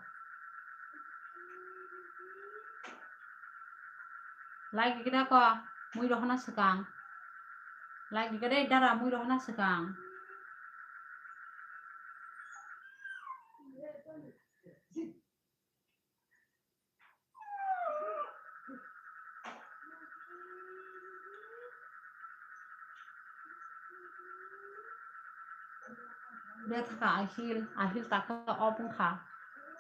Like dikhe da ko, mui rohona swkang. Like dikhe de dara, mui rohona swkang. Bethaka Ahil, Ahil taka off wngkha.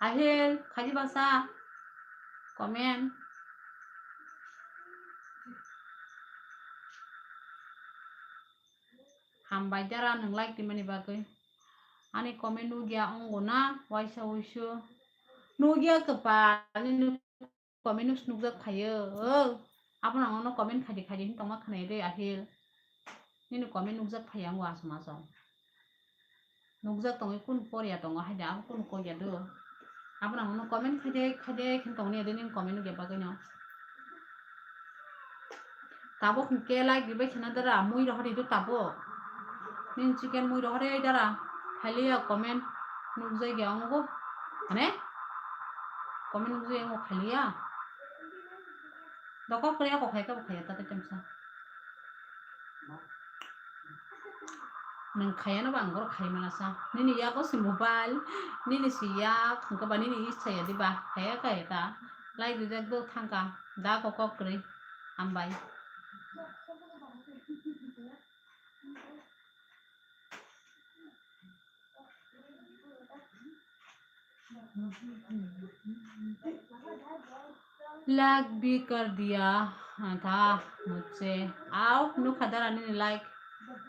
Ahil, khaidi basa, comment. Hambai dara nwng like rimani bagwi. Ani comment nugya wngo na, waisa wuisu. Nugya kwpal, nini comment nukjak phaio. Abono ang nono comment khaidi khaidi hin tongma khwnai de Ahil. Nini comment nukjak phaio ang aswk aswk. Nukjak tongwi kunu poriya tongo haida, abo kunu koriya do. Abono ang nono comment khaide khaide khin tongni ede nini comment nukya bagwino. Tabuk hwnkhe like ribai khna dara, mui rohori do tabuk. Nini chicken mui rohori dara, khailiya comment nukjagya ongo. Mane? Comment nukjagya ongo khailiya. Dokok koriya kok khaika bo khaiya tate temsa. Nwng khayano ba ang borok khai mana sa. Nini yago se mobile, nini se yak, hwnkhe ba nini use chaya diba? Khaya khaya ta. Lai rijak do thangka. Da kok kok kwrwi. Hambai. Like bhi kar diya tha mujhse. Ao, nukha dara nini like.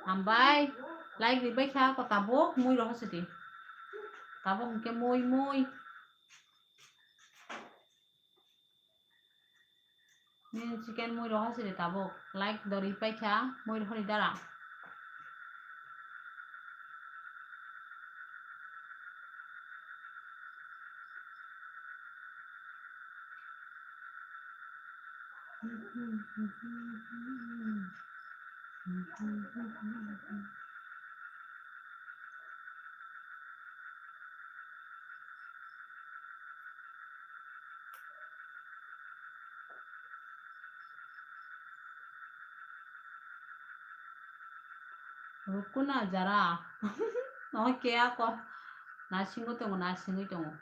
Hambai. Like ribai kha ko tabuk mui rohor sidi. Tabuk hwnkhe mui mui. Nini chicken mui rohor sidi tabuk. Like dori paikha mui rohor dara. Rukuna jara. Oke, ako. Nasingo tongo, nasingwi tongo.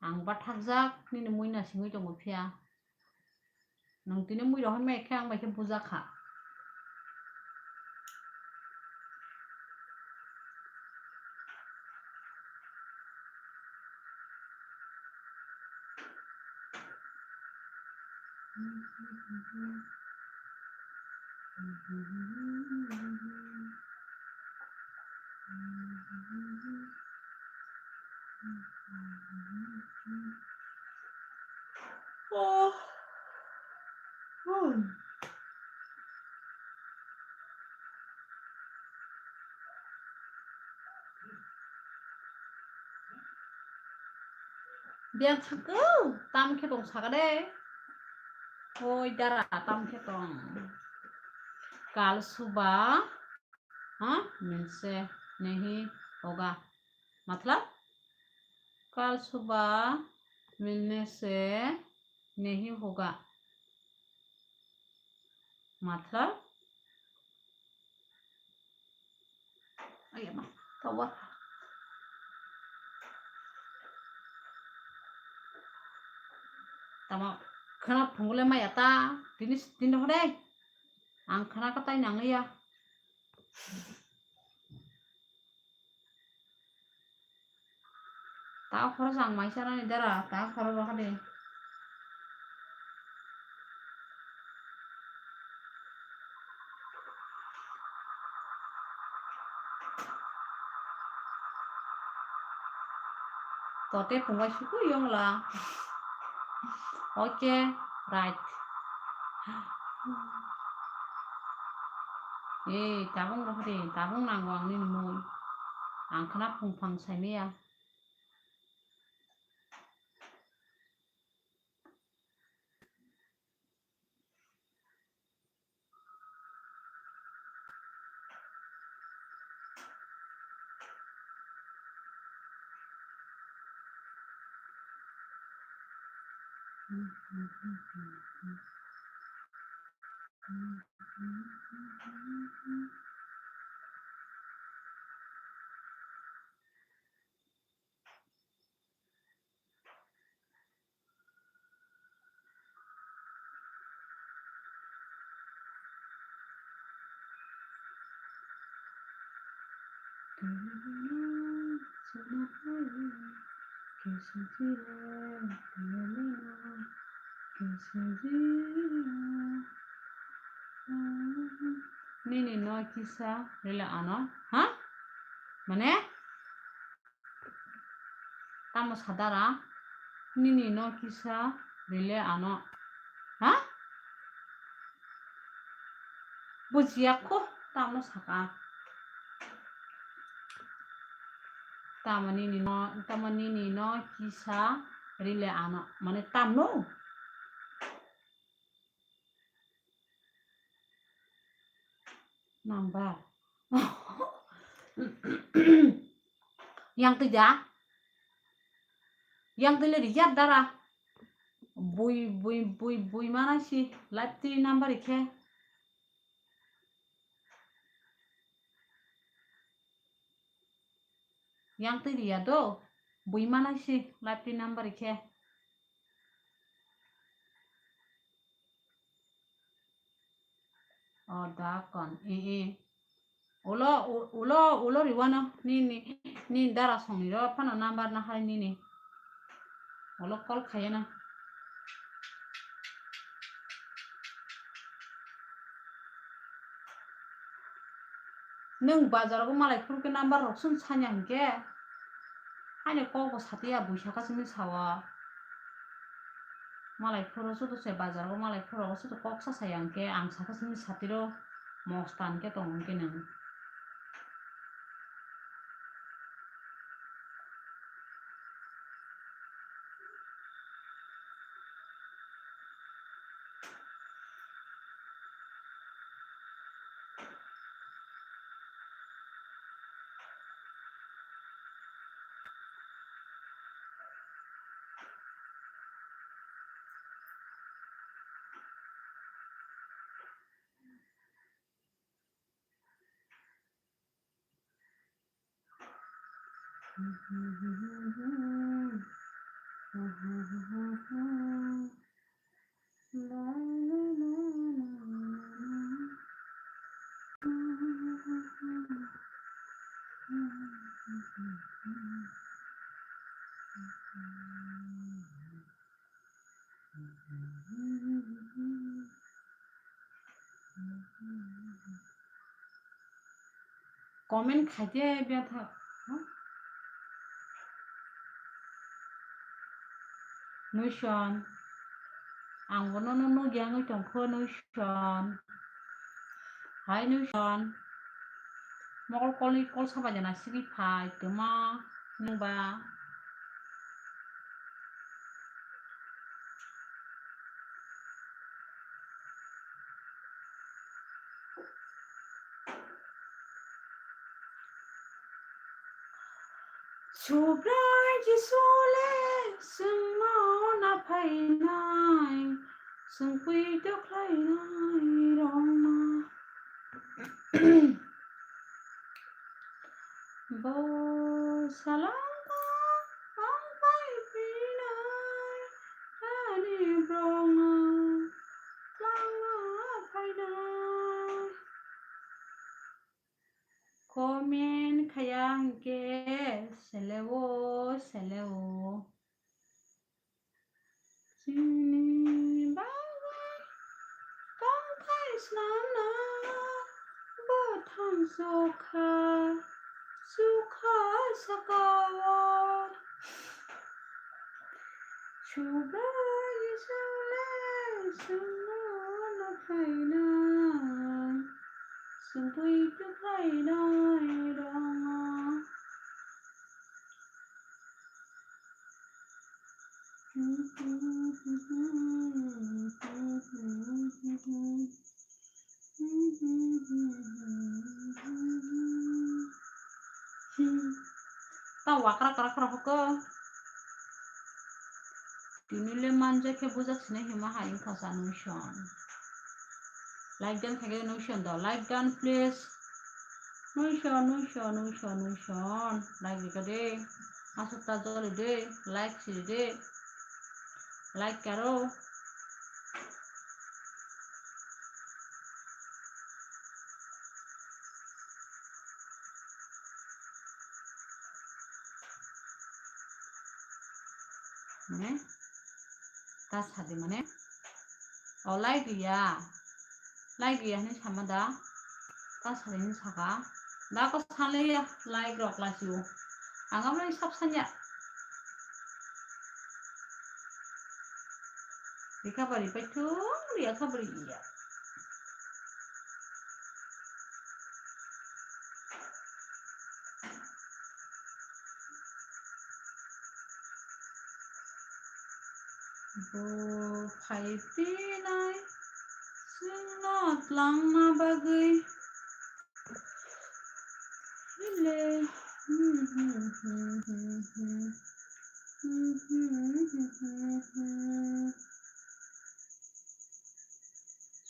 Ang bathakjak, nini mui nasingwi tongo phiya. Nwng tini mui rohormai khe ang bai khe bujakha. Oh. Hmm. Biyang thangkhe, tam khe tong saka de. Oi dara, tam khe tong. Kal suba, ha, milse nahi hoga. Matlab, kal suba milne se nahi hoga. Matlab, ayama, tawar. Tamo khana phungule maya ta, tini, tini hore. Ang khana katai nangliya. Ta khorok ang mai sanani dara, ta khorok rok de. Tote phungai suku yongla. Oke, right. Eh, tabung rohde, tabung nango ang nini mui. Ang khana phung phang saimaya. Nini no kisa rila ano, ha? Mane? Tamo sadara, nini no kisa rile ano. Ha? Bujiya kho, tamo saka. Tamo nini no, tamo nini no kisa rile ano. Mane tamno? Number. Yang twi da? Yang twi le riyar dara. Bui, bui, bui, bui mana si. Live twi number ikhe. Yang twi riya do. Bui mana si. Live twi number ikhe. O da kon, e, e. Ulo, u-, ulo, ulo riwano, ni, ni, ni dara songni ro phano number na hai nini. Ulo call khayana. Nwng bazar go malai phuru khe number rok sung sanya hinkhe. Haino kok bo satiya buisa kha simi sawa. Malai phuru sudu se bazar go malai phuru go sudu kok sa saya hinkhe ang saka simi satiro mostan khe tongo hinkhe nwng. Comment khaide betha. Nuison. Ang bono no nugya wngwi tongkho, Nuison. Hai Nuison. Mokol kolni kol saba jana sigi phai tongma nungba. Subrai Jisu le chwngno na phainai, chwng poito khlainai rokno. Bo salangma ang phai phinai, ani brokno twlangna phainai. Comment khaya hwnkhe seleo, seleo. Chini bagwi tongthai snamna bwthang chukha, chukha sakao. Subrai Jisu le chwngno na phainai, chwng poito khlainai rokno. Ta wakra kra kra hoko. Tini le manja khe bujak sini hima hai wngkha sa Nuison. Like dan khaikhe Nuison do. Like dan please. Nuison, Nuison, Nuison, Nuison. Like rikha de. Aswk ta joli de. Like siri de. Like karo. Mane? Ta sadi mane? O like ya. Like ya hini sama da. Ta sadi hini saka. Da ko sale ya like rok la siu. Anga mai sab sanya. Recovery pai thung, recovery ya. Bo phai phinai chwngno twlangna bagwi. Ile.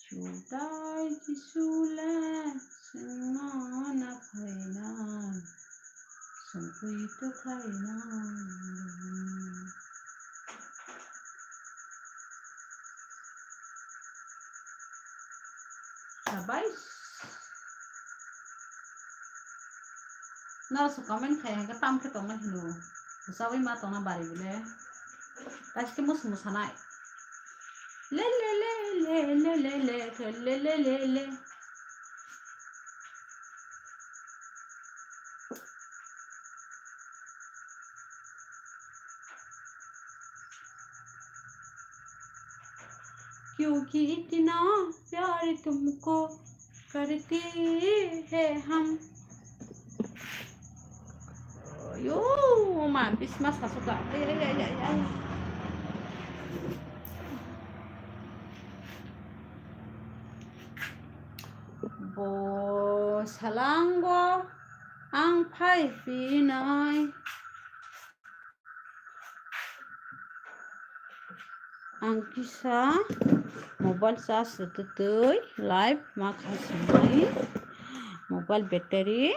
Chutai Jisu le chwngno na phaina, chwng poito khlaina. Sabai. Noro se comment khai hwnkhe tam khe tongna hino. Bwchawi ma tongna bari bile. Taske mus musanai. Le le le le le le le le le le le le. क्योंकि इतना प्यार तुमको करते हैं हम। Yo, ma, bisma sasuka. Ay, ay, ay, ay, ay. Bo salango ang phai phinai. Ang kisa mobile charge rwtwi live ma kha swngnai. Mobile battery.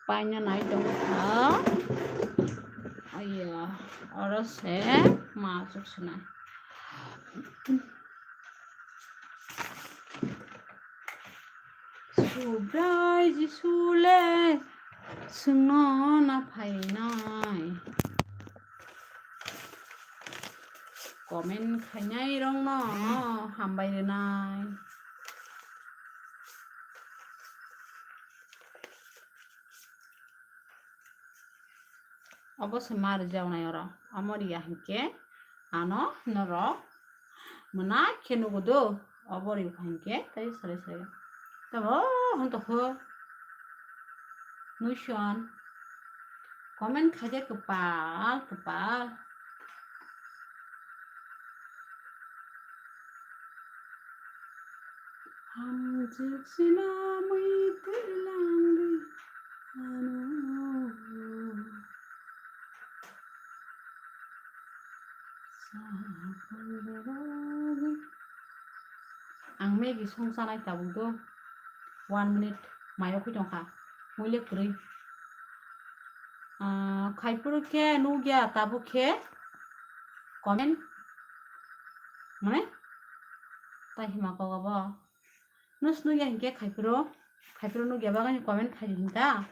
Paina nai tongo kha. Aiya, oro se ma chuk sinai. Subrai Jisu le chwngno na phainai. Comment khainai rokno hambai rwnai. Obo se ma rwjaknai oro. Omo riya hinkhe ano norok mwnai khe nugo do. Obo rikha hinkhe tei salai salai. Tamo hwn tokho. Muison. Comment khaide kwpal kwpal. Hamjwk sinamwi twilangdi ano. Ang Maggie song chanai tabuk do. One minute mayo khui tongkha. Muile kwrwi. Ah, khaipuru khe nukya tabuk khe comment. Mane? Tai hima kok abo. Nus nukya hinkhe khaipuru. Khaipuru nukya bagani comment khai hinta.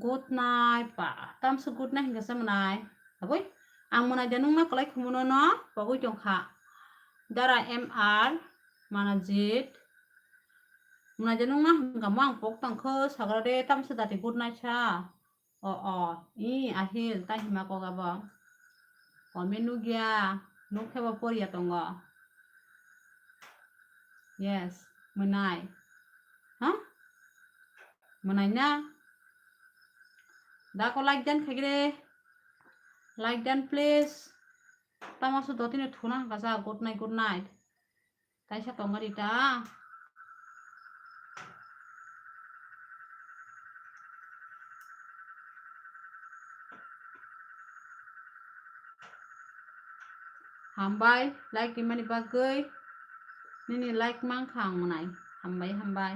Good night pa. Tamsa good night hinkha se mwnai. Aboi. Ang mwnai de nungna kwlai khumuno no pogwi tongkha. Dara M R Manajit. Mwnai de nungna hinkha mo ang pok tongkho sagra de tamsa dati good night sa. O o. I ahil ta hima kok abo. Comment nukya. Nukhe bo poriya tongo. Yes. Mwnai. Ha? Mwnai na? Dako like dan khaigre. Like dan please. Tamo su dotino thuna hangkasa good night, good night. Kaisa tongari ta. Hambai, like rimani bagwi. Nini like mankha ang mwnai. Hambai, hambai.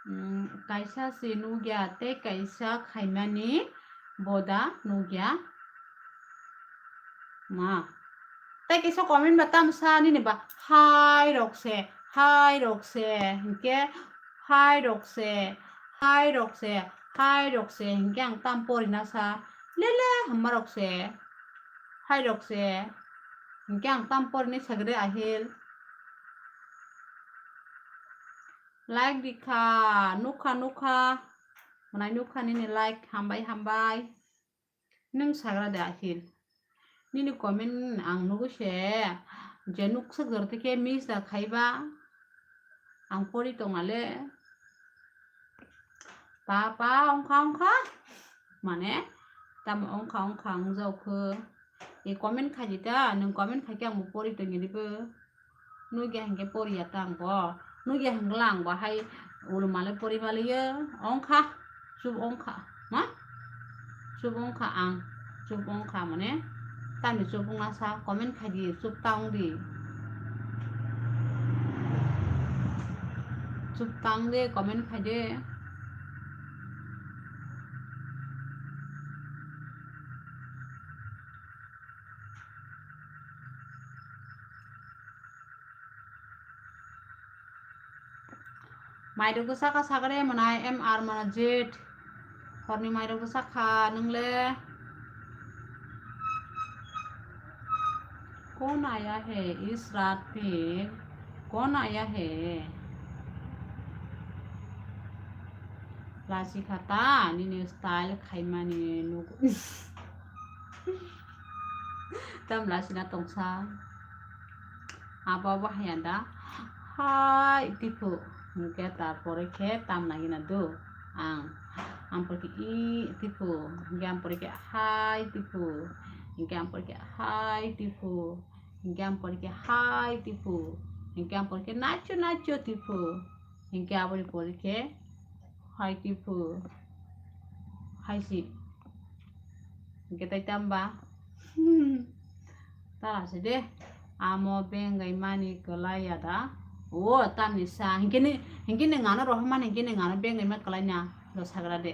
Mm, kaisa se nukya tei kaisa khaimani boda nukya. Ma. Tei kaisa comment ba tamsa nini ba hai rok se, hai rok se, hinkhe hai rok se, hai rok se, hai rok se, hinkhe ang tam porina sa. Lele hamma rok se. Hai rok se. Hinkhe ang tam porni sagre ahil. Like rikha, nukha, nukha. Mwnai nukha nini like, hambai, hambai. Nwng sagra de ahil. Nini comment ang nugwi se. Je nuk swk jora tei khe miss da khaiba. Ang pori tongale. Pa, pa, ongkha, ongkha. Mane, tamo ongkha, ongkha, ongjaokho. E comment khaidi ta, nwng comment khaikhe ang bo pori tongiri bo. Nugya hinkhe poriya ta ang bo. Nugya hinkhe ang bo hai ulumale pori maliyo. Ongkha, chup ongkha. Ma? Chup ongkha ang. Chup ongkha mane. Tamni chup ongna sa comment khaidi, chup ta ongdi. Chup ta ongdi, comment khaidi. Mairok bwsakha sagre mwnai M R Manajit. Horni mairok bwsakha nwngle. Kon aya hai is raat pe? Kon aya hai? Lasi khata nini style khaimani nuk. Tam lasina tongsa. Abo abo haya da. Hai tipu. Hinkhe tarpore khe tam nangina do. Ang. Ang pore khe i tipu. Hinkhe ang pore khe hai tipu. Hinkhe ang pore khe hai tipu. Hinkhe ang pore khe hai tipu. Hinkhe ang pore khe nacho nacho tipu. Hinkhe aboni pore khe hai tipu. Hai si. Hinkhe tai tamba. Tala se de. Amo bengai mani kwlai ya da. O, tamni sa. Hinkhe ni, hinkhe nwng ano rohormani hinkhe nwng ano bengwi ma kwlai na. Do sagra de.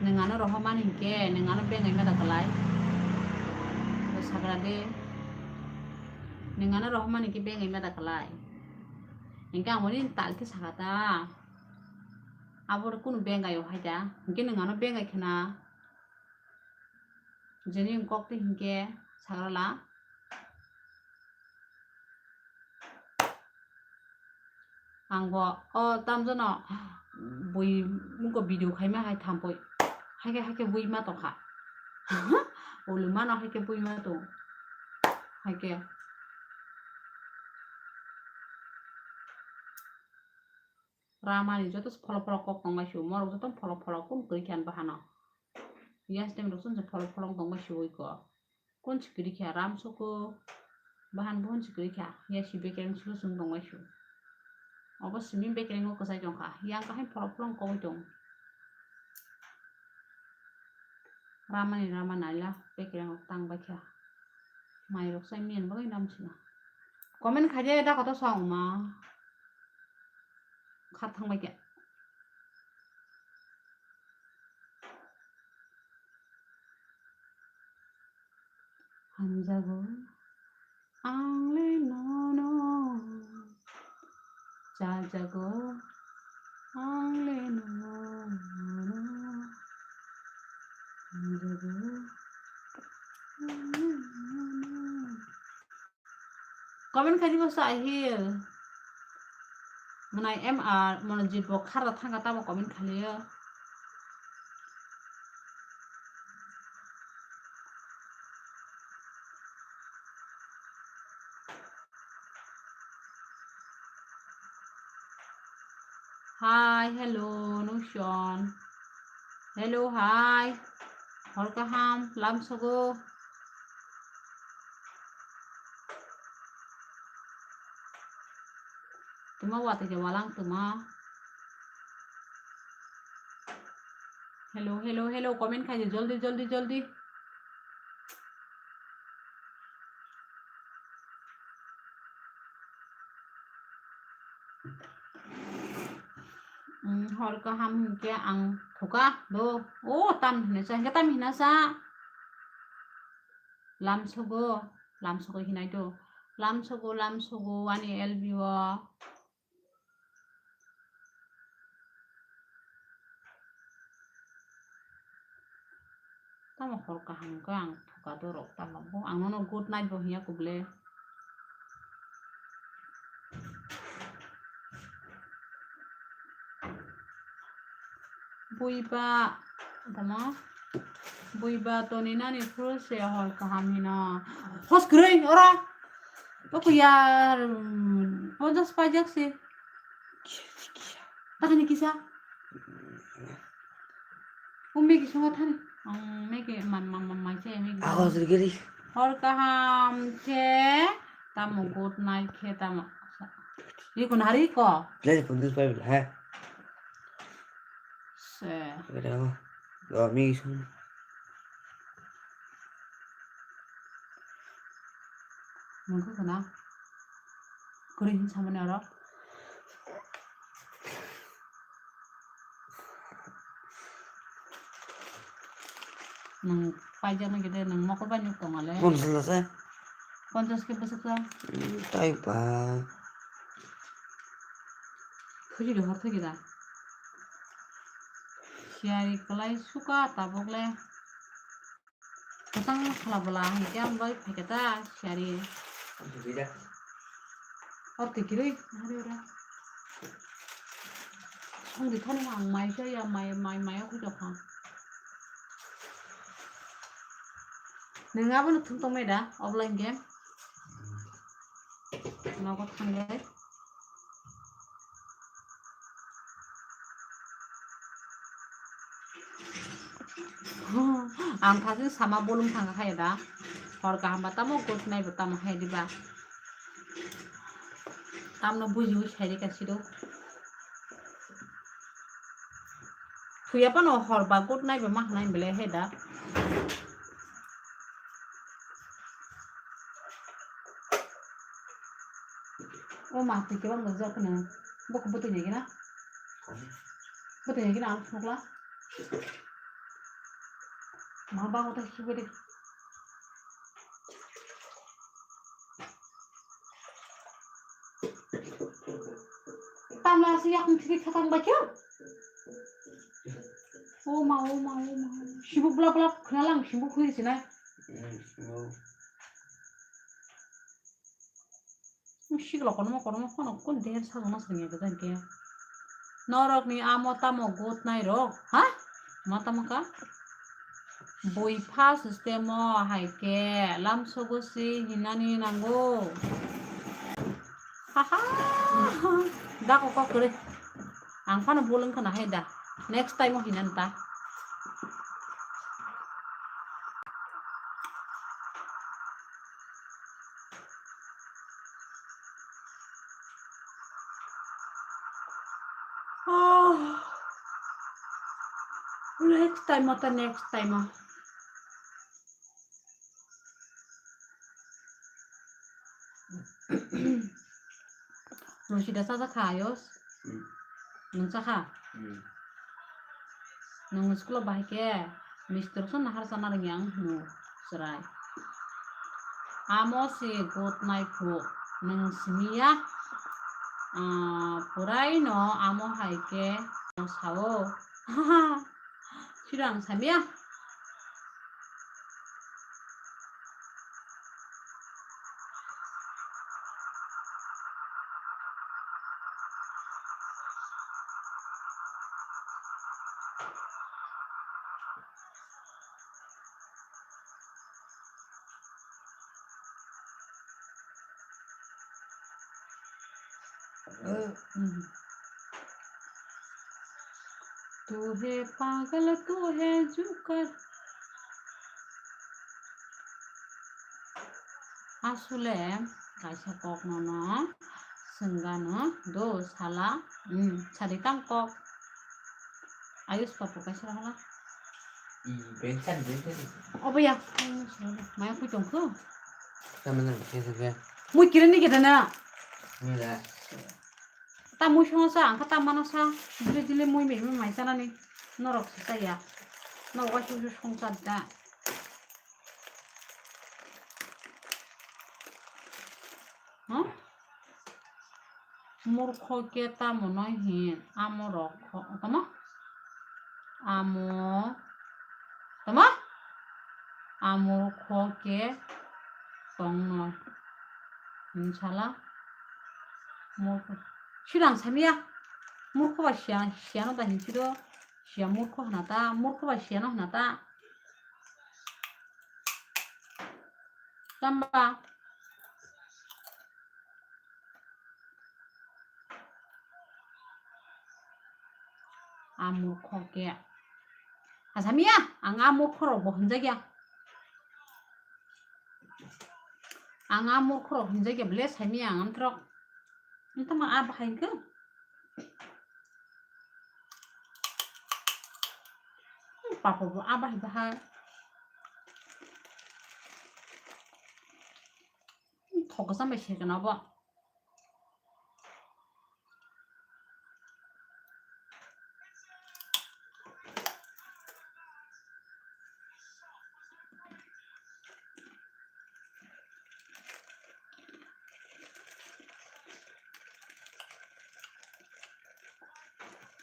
Nwng ano rohormani hinkhe nwng ano bengwi ma da kwlai. Do sagra de. Nwng ano rohormani hinkhe bengwi ma da kwlai. Hinkhe ang boni tal khe sakha ta. Abo kunu bengai o hai da. Hinkhe nwng ano bengai khna. Jeni kok twi hinkhe sagra la. Ang bo o tamjano bui muko video khaima hai thampoi. Haikhe haikhe bui ma tongkha. Ulu mano haikhe bui ma tong. Haikhe. Ramani joto pholo pholo kok tongmai sio, morok joto pholo pholo kun kwrwi khe ani bahano. Yastem rok chwng pholo pholo tongmai sio iko. Kun sikiri khe ram soko, bahan buhun sikiri khe, ya si bekereng sulu sung tongmai sio. Obo simi bekereng o kwchai tongkha, yang kahai pholo pholo kogwi tong. Ramani rama naila bekereng rok tang bai kha. Mai rok sai miyan bagwi nam sina. Comment khaide da koto sa uma. Kha thang bai kha. Hamjago ang le nono, chajago ang le nono, hamjago ang le nono. Comment khaidi bo sa ahil. Mwnai M R, mwnai jit bo khara thangka tamo comment khaliyo. Hi, hello, Nushon. Hello, hi. Hor kaham, lam sogo. Tuma watwi je walang tuma. Hello, hello, hello, comment khaidi, joldi, joldi, joldi. Mm, hor kaham hinkhe ang thuka do. O, tam hinasa, hinkhe tam hinasa. Lam sogo, lam sogo hinai do. Lam sogo, lam sogo, ani L B o. Tamo hor kaham khe ang thuka dorok tamo bo ang nono good night bo hinya kubule. Buiba tamo buiba toni nani phuru se hor kaham hino. Hos kwrwi ora. Toko yar, mm, ponchas paijak se. Takani kisa. O Maggie songo thani. Ang Maggie man, man, man, man se Maggie. Ako sirgiri. Hor kaham khe tamo good night khe tamo. Iko nari ko. Play pun dus pai ha. Se. Ada apa? Lo Maggie songo. Nungkha khna. Kwrwi hin samani oro. Nung paijak nai gede nung mokol bai nuk tong ale. Ponchas lase. Ponchas ke bwswk sa? Hmm, tai ba. Thuji de hor thuji da. Siyari kwlai suka tabuk le. Kwchang sala bwla hinkhe ang bai phaikhe ta siyari. Ang twi kiri. Ore, ore. Songdi thani ang mai chaya, mai, mai, mai o khuijokha. Nwng abono thum tongmai da, obla hinkhe? Nogo thanglai. Ang thajin sama bolong thangkha khayo da. Hor kaham ba tamo, good night bo tamo hai diba. Tamno bujiwi sai rika sido. Thuya pano hor ba good night bo ma hwnai bele hai da. O ma twi kebang da jok na. Bok butui ni gina. Butui ni gina ang phunukla. Ma ba ko ta sugri. Tamla si yak thik khatang ba kyo. O ma, o ma, o ma. Sibu bla bla khnalang sibu khui sinai. Sikla kono kono kono kon der sa jona sanya da ke. Norok ni amo tamo gut nai rok, ha? Ma tamo ka? Bui pha system o hai ke lam sogo si hinani nango. Ha ha. Da ko ko kre. Ang phano bolong kana hai da. Next time o hinan ta. Oh. Next time o ta, next time o. Nwng sida chajakha ayos? Hmm. Nwng chakha? Hmm. Nwng school o bahai khe mister khe nahar sana rwngya ang hino chwrai. Amo se gut nai phu nwng simiya, ah, purai no amo hai khe nwng sao. Sida ang samiya. तू है पागल, तू है Zucker. Asole kaisa kok nono swngano do sala, hmm, sadi tang kok. Ayus papu kaisa hala. Hmm, bensan, bensan. Obo ya. Maya kui tongkhu. Mui kirini kita na. Ta mui songo sa, ang kha ta mano sa. Dile dile mui mimi mai sanani. Norok se chaya. Norok waisa waisa songchar da. Huh? Murkho khe tamo no hin, amo rok kho, tamo? Amo, tamo? Amo kho khe tong no. Hin sala? Murkho. Sirang samiya. Murkho ba siya, siya no da hin siro. Siya murkho hana ta, murkho ba siya no hana ta. Tamba. A murkho khe. Asamiya, ang a murkho rok bo hinjakya. Ang a murkho rok hinjakya ble samiya ang amtrok. Nta ma a bahai khe. Papa bo a bahai bahai. Thok sam bai se kana bo.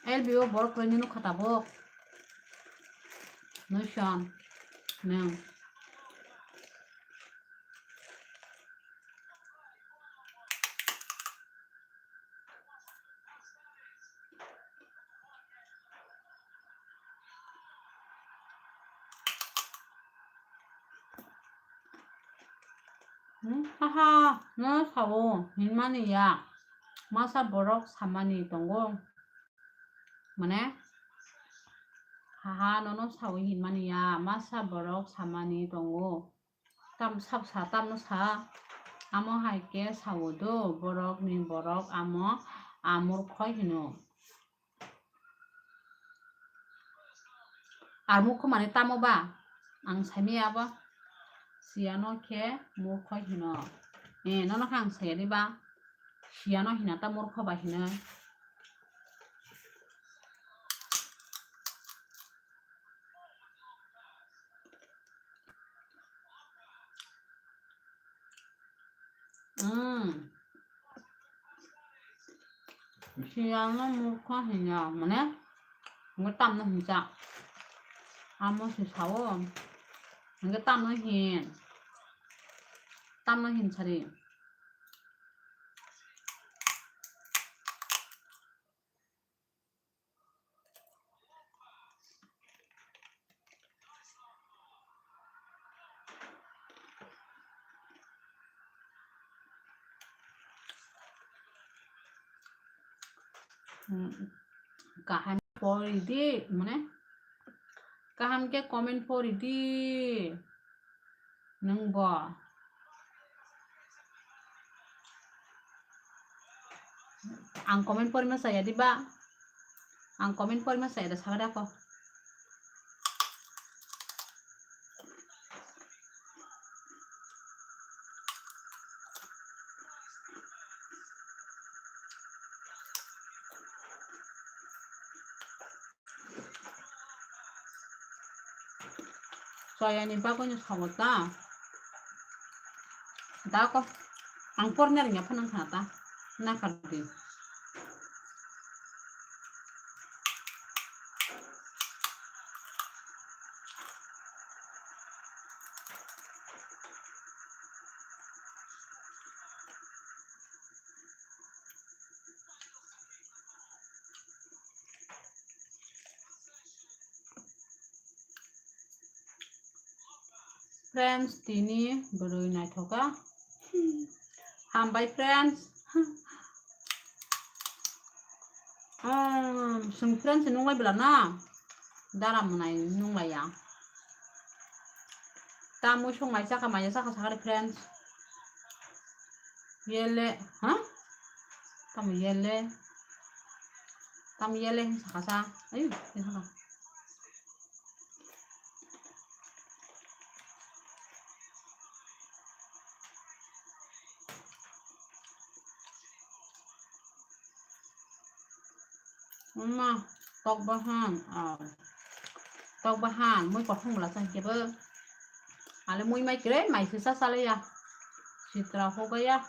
L B O borok kwrwini nukha tabuk. Nwng song. Nwng. Hmm, haha, no sao, hinmani ya. Masa borok samani tongo. Mane, haha, nono sao hinmani ya. Masa borok samani tongo. Tam sab sa, tamno sa. Amo hai khe sao do, borok ni borok amo amurkho hino. Ar murkho mane tamo ba? Ang saimaya abo. Siyano khe murkho hino. Eh, nono khe ang sayani ba? Siyano hina ta murkho bai hinwi. Hmm. Siyano murkho hinya, mane, hwnkhe tamno hinsa. Amo se sao, hwnkhe tamno hin. Tamno hin sari. Hmm, kaham pori di, mane, kaham khe comment pori di. Nwng bo. Ang comment porima saya di ba? Ang comment porima saya da, saga da ko. Soyani bagwino songo ta. Da ko. Ang porna ringya phano wngkha ta. Nakardi. Friends, tini bwrwi naithoka. Hambai, friends. Um, chwng friends nunglai bwla na? Dara mwnai nunglaiya. Ta muisung mai chakha, maya chakha sakha de, friends. Yele, ha? Tamo yele. Tamo yele hin sakha sa. Ayu, hin sakha. Wngma, tok bahan, ah, tok bahan, mui kothom bwla chang kebo. Ale mui mai kre, mai se sa sale ya. Sitra ho gaya.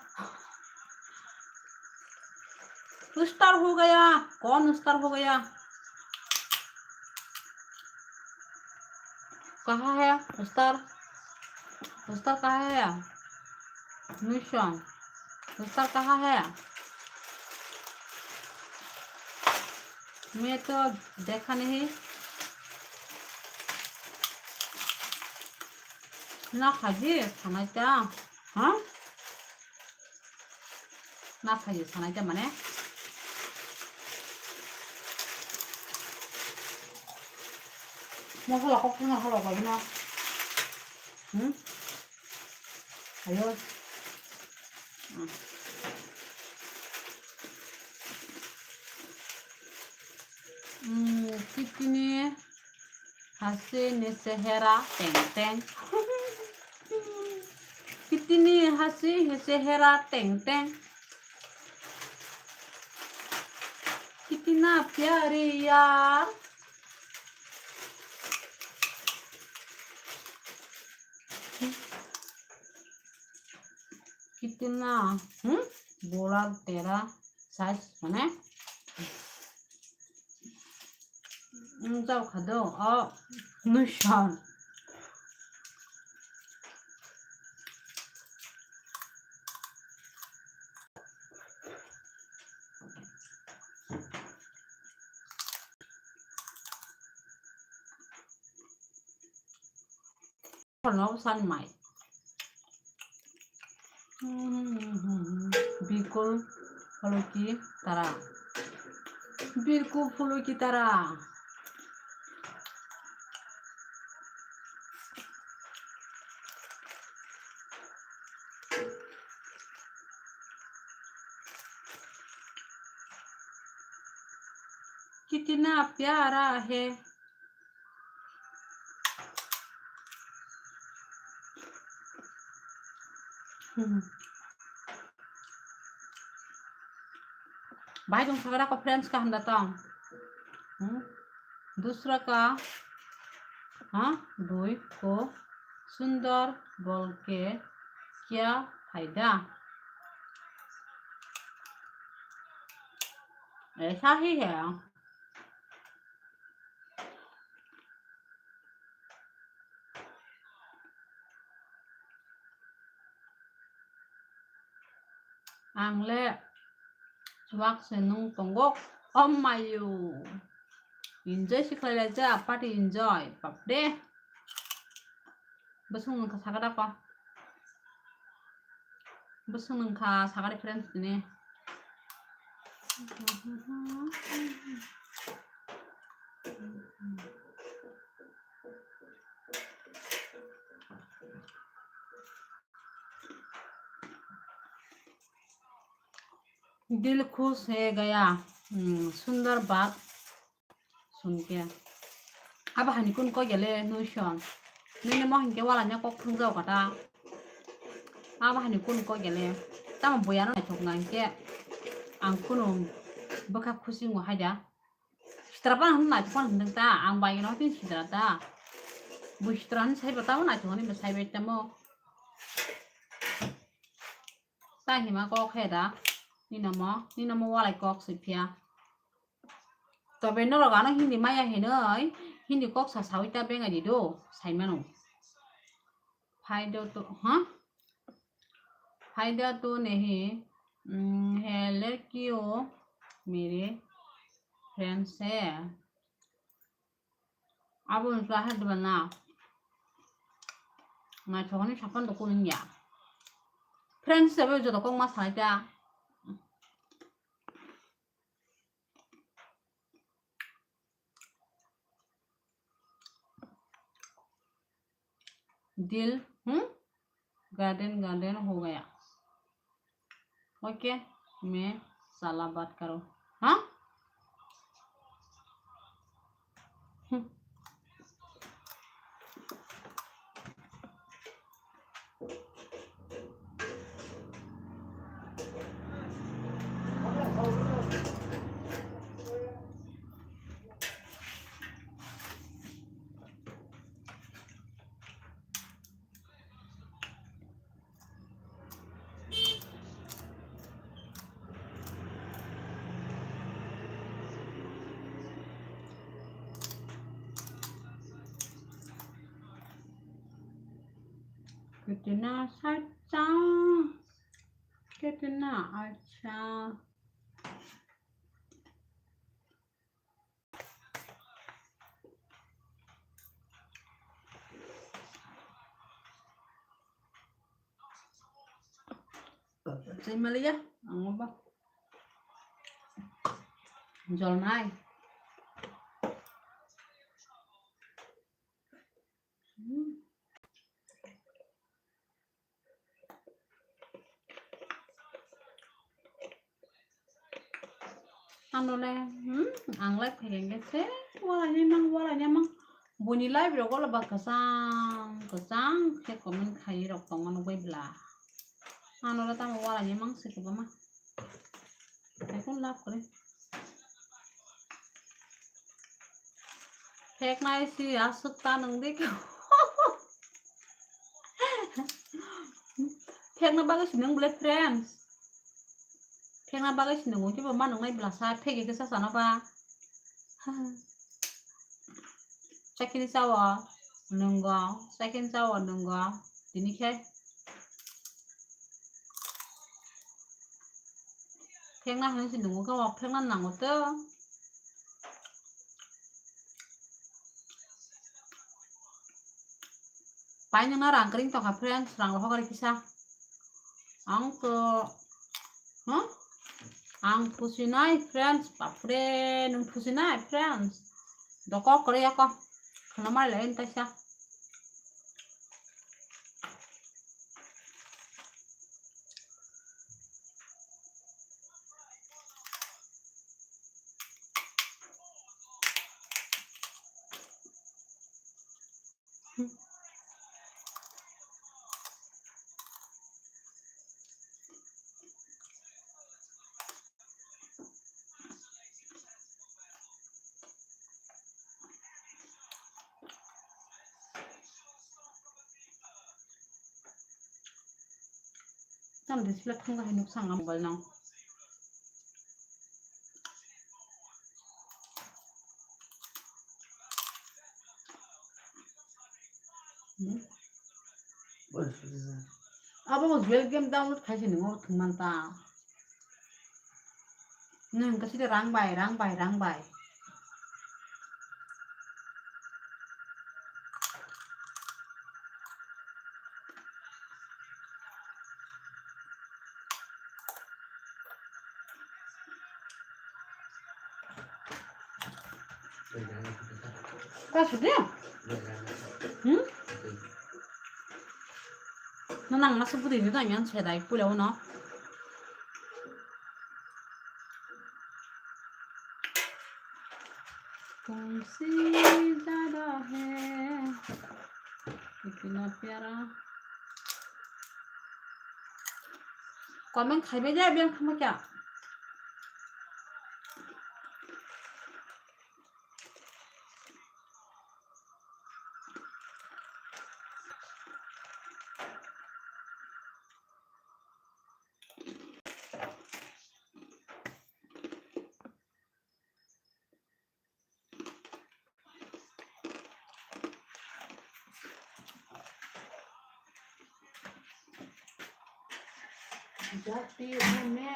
Ustar ho gaya, kon ustar ho gaya? Kaha hai ustar? Ustar kaha hai? Mission. Ustar kaha hai? मैं तो देखा नहीं। ना खाजी खाना क्या? हाँ? Na phaio sanai ta mane. Mosla kok thangna halok bai na. Hmm? Ayo. Hmm. Hmm, kitni hasi ni sehera teng teng. Kitni hasi hi sehera teng teng. Kitna pyari yaar. Kitna, hmm? Bola tera size mane. Wng jao kha do, o nusan. Kono san mai. Hmm, bikul phuloki tara. Bikul phuloki tara. कितना प्यारा है। Hmm. Bahai tong sakha da ko friends ka handa tong. Hmm? Dusra ka, ha? Dui ko sundar bol ke kya fayda? Aisa hi hai. Ang le chuak se nung tongo. Oh mayu. Enjoy se khlai lai ja, party enjoy. Bapre. Bwswng nung kha sakha da ko. Bwswng nung kha sakha de friends tini. दिल खुश हो गया। Hmm, sundar baat sun ke. Abo hani kun kok gele nuison. Nini mo hinkhe wala nya kok thung jao kata. Abo hani kun kok gele. Tamo boya no naithok na hinkhe. Ang kunu bwkha khusi ngo hai da. Sitra pa hwn naithok pa hwn ta. Ang bai no tin sitra ta. Bu sitra ni sai ba tamo naithok ni sai bai tamo. Ta hima kok he da. Nino mo, nino mo walai kok si phiya. Tobe norok ano Hindi maya hinoi, Hindi kok sa sawi ta bengai di do, sai mano. Phai do to, ha? Phai do to nahi, mm, hai ladki ho mere friend se. Abo ni chwla hai diba na. Naithokni sapan do kuning ya. Friends se bai joto kok ma sai ta. दिल, हम्म, garden garden हो गया। ओके, मैं साला बात करो, हाँ? हम्म। कितना सच्चा, कितना अच्छा। Chai maliya, ang ba. Jol nai. Hmm. Ano le, hmm, ang le phai khe se wala ni mang, wala ni mang. Boni live rok le ba kwchang, kwchang khe comment khai rok tongma nugui bla. Ano le tamo wala ni mang se kwbangma. Ekon love kore. Pheknai si aswk ta nwng de. Phekna bagwi si nwng bwle friends. Phekna bagwi si nwng kibo ma nwngnai bwlasa phege khe sa sana ba. Chakini chawo nwngo, chakini chawo nwngo. Tini khe phekna hinwi se nungo khe, o phekna nango to. Pai nungna rang kring tongkha friends, rang rohor kisa. Ang to, huh? Ang phusinai friends, bapre, nung phusinai friends. Dokok kore yako. Khana mai lai kaisa. Tam display thangkha hai nuksa ang mobile nang. Hmm? Abo mo dual game download khaise nung thwngman ta. Nung kasi de rang bai, rang bai, rang bai. Ka sude? Hmm? Nang masa budi ni dang yang sedai pula uno. तुमसे ज्यादा है इतना प्यारा। Comment khaibai de, biyang thangma kya? Jati mane.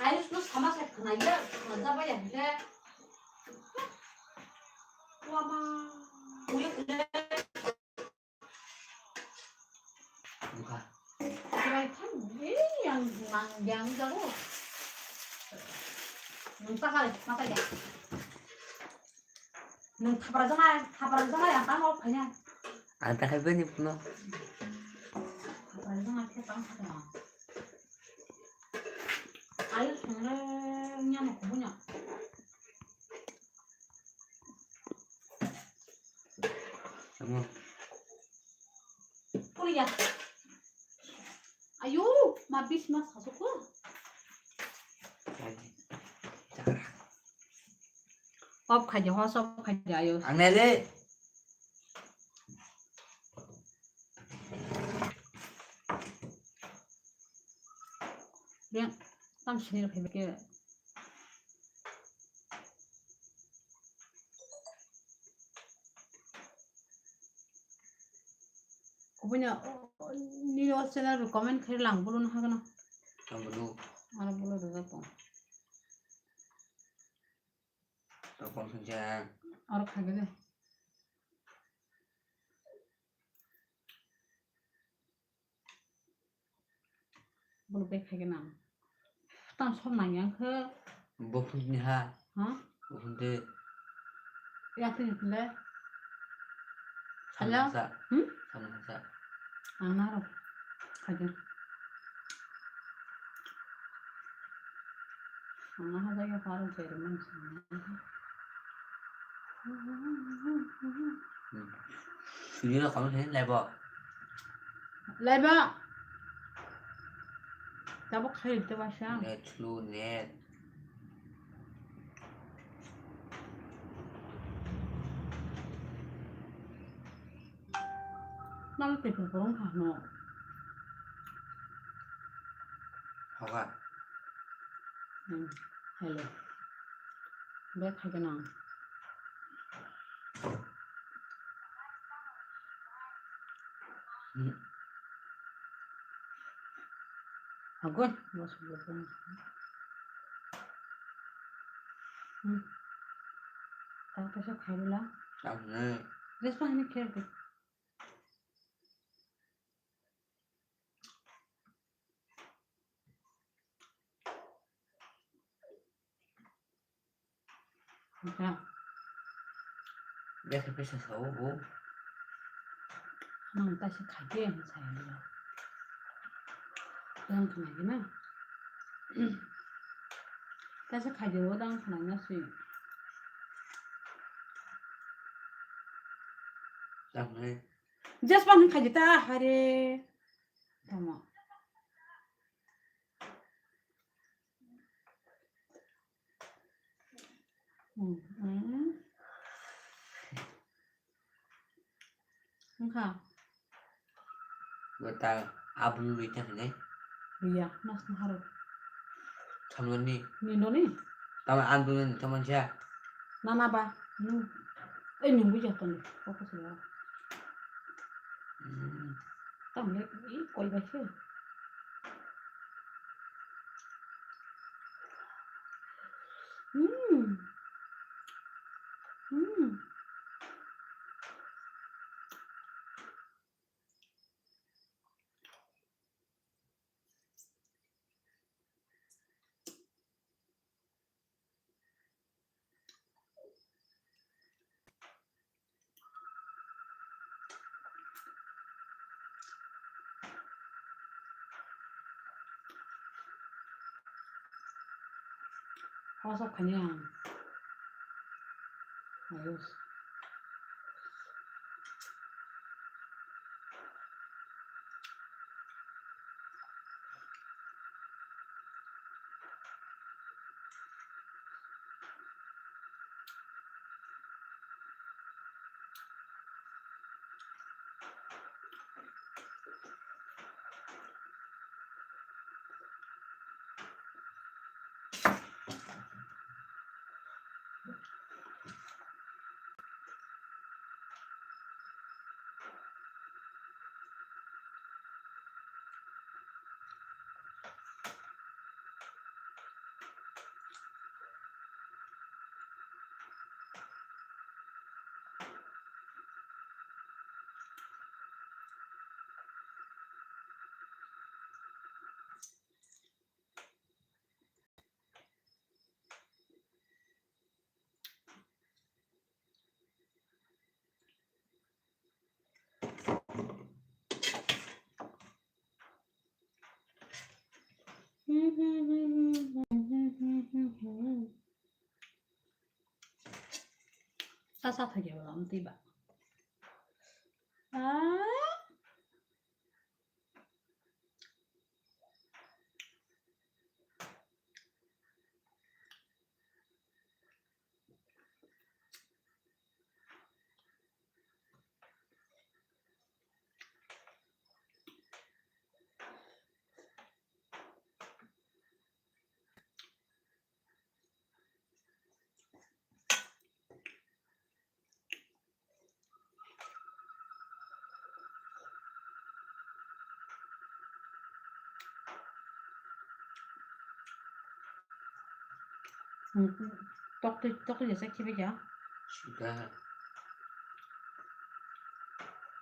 Ayush no sama sa khna ya, khna ba ya le. Wama. Uye khna. Buka. Buka kan, eh, yang mang, yang jago. Nung takal, mata ya. Nung thapra jama, thapra jama yang tamo phanya. Ang takai bani puno. Thapra jama khe tang thapra. Ayo sungre nyane kubunya. Tamo. Pulia. Ayo, ma bis mas kasuk ko. Lagi. Cakra. Off khaja, hos off khaja, ayo. Ang nele. Yang tam sini phai ke. Kubunya, o, o, ni o channel recommend khe lang bulu na hagana. Ang bulu. Ano bulu da ko. Tokon khe. Aro khagele. Bolo bag khai gana. Tang som nang yang khe. Bo phun ni ha. Ha? Bo phun de. Ya tin le. Hello? Samsa. Hmm? Samsa. Ang na ro. Khai gana. Ang na ha jai ya pharo jai ro man. Sini lo kamu sini lebo. Lebo. Tabuk khai te basa. Net slow net. Nang te pun pun kha no. Hoga. Hmm, hello. Bag khai gana. Hmm. Agoi, bos bos. Hmm. Tang kaisa khai rwla. Tang ne. Just pa hani kher de. Wngkha. Biyakhe pisa sao bo. Nang taisa khaikhe hinwi saya dilo. Tang khna gina. Taisa khaidi o tang khna gina si. Tang khna. Just pa nang khaidi ta hare. Tamo. Hmm, hmm. Wngkha. Bo ta aboni rwi thang hinai. Iya, nas na haro. Thamlani. Ni noni? Tama ang dungani thaman siya. Nana ba, nung, eh, nung buja toni. Koko sila. Hmm. Tamle, i koi ba se. Hmm. Hmm. Hosok khani ang. Ayos. Sa sa thagi ba, am ti ba. Ah. Tokti, tokti jesa khibi ya. Sudah.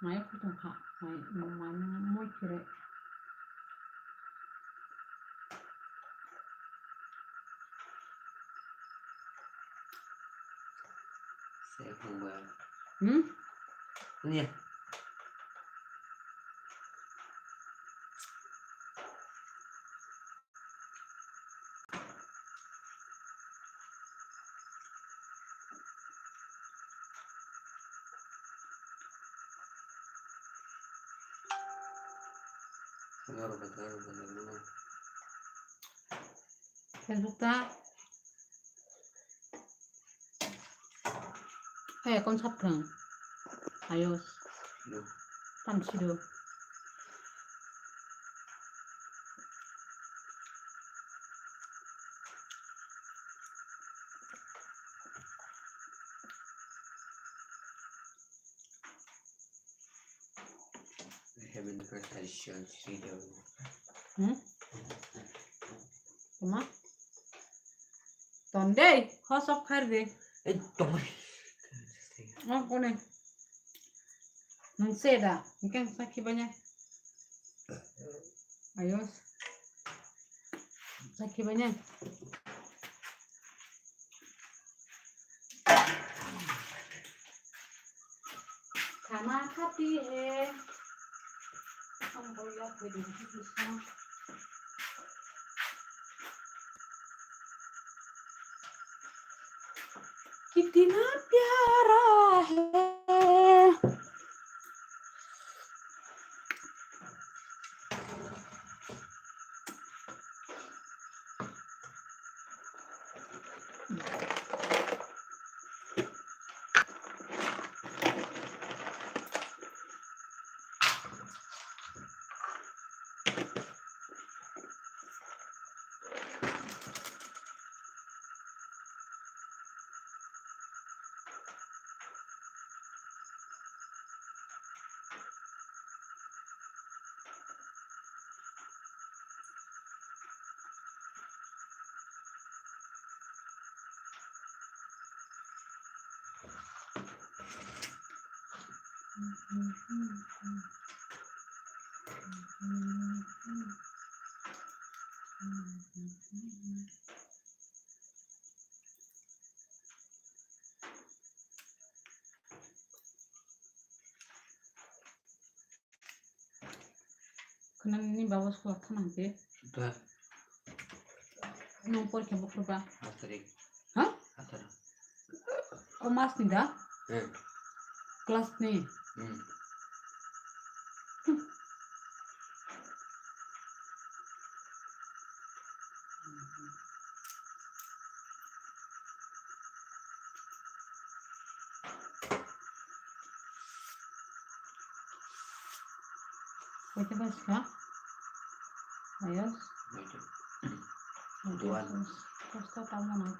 Maya kutung ha, mai, mai, moi kire. Saya kong ba. Hmm? Ini ya. Facebook ta. Hai, akon sap thang. Ayo. Tam sido. Hmm? Toma? Ton dei, hos of khair de. Ei, toma. Oh, kone. Nung se da, ikan sakhi banya. Ayos. Sakhi banya. Khana khati hai. Ang boya phedi Krishna. Kitina pyara hai. Khwnani baba school thang nang khe. Suda. Nung porikha bukhruba. Atharik. Ha? Atharo. O mas ni da? Hmm. Class ni? Hmm. Kaisa bai sa. Ayos. Duan. Kosto tamo na.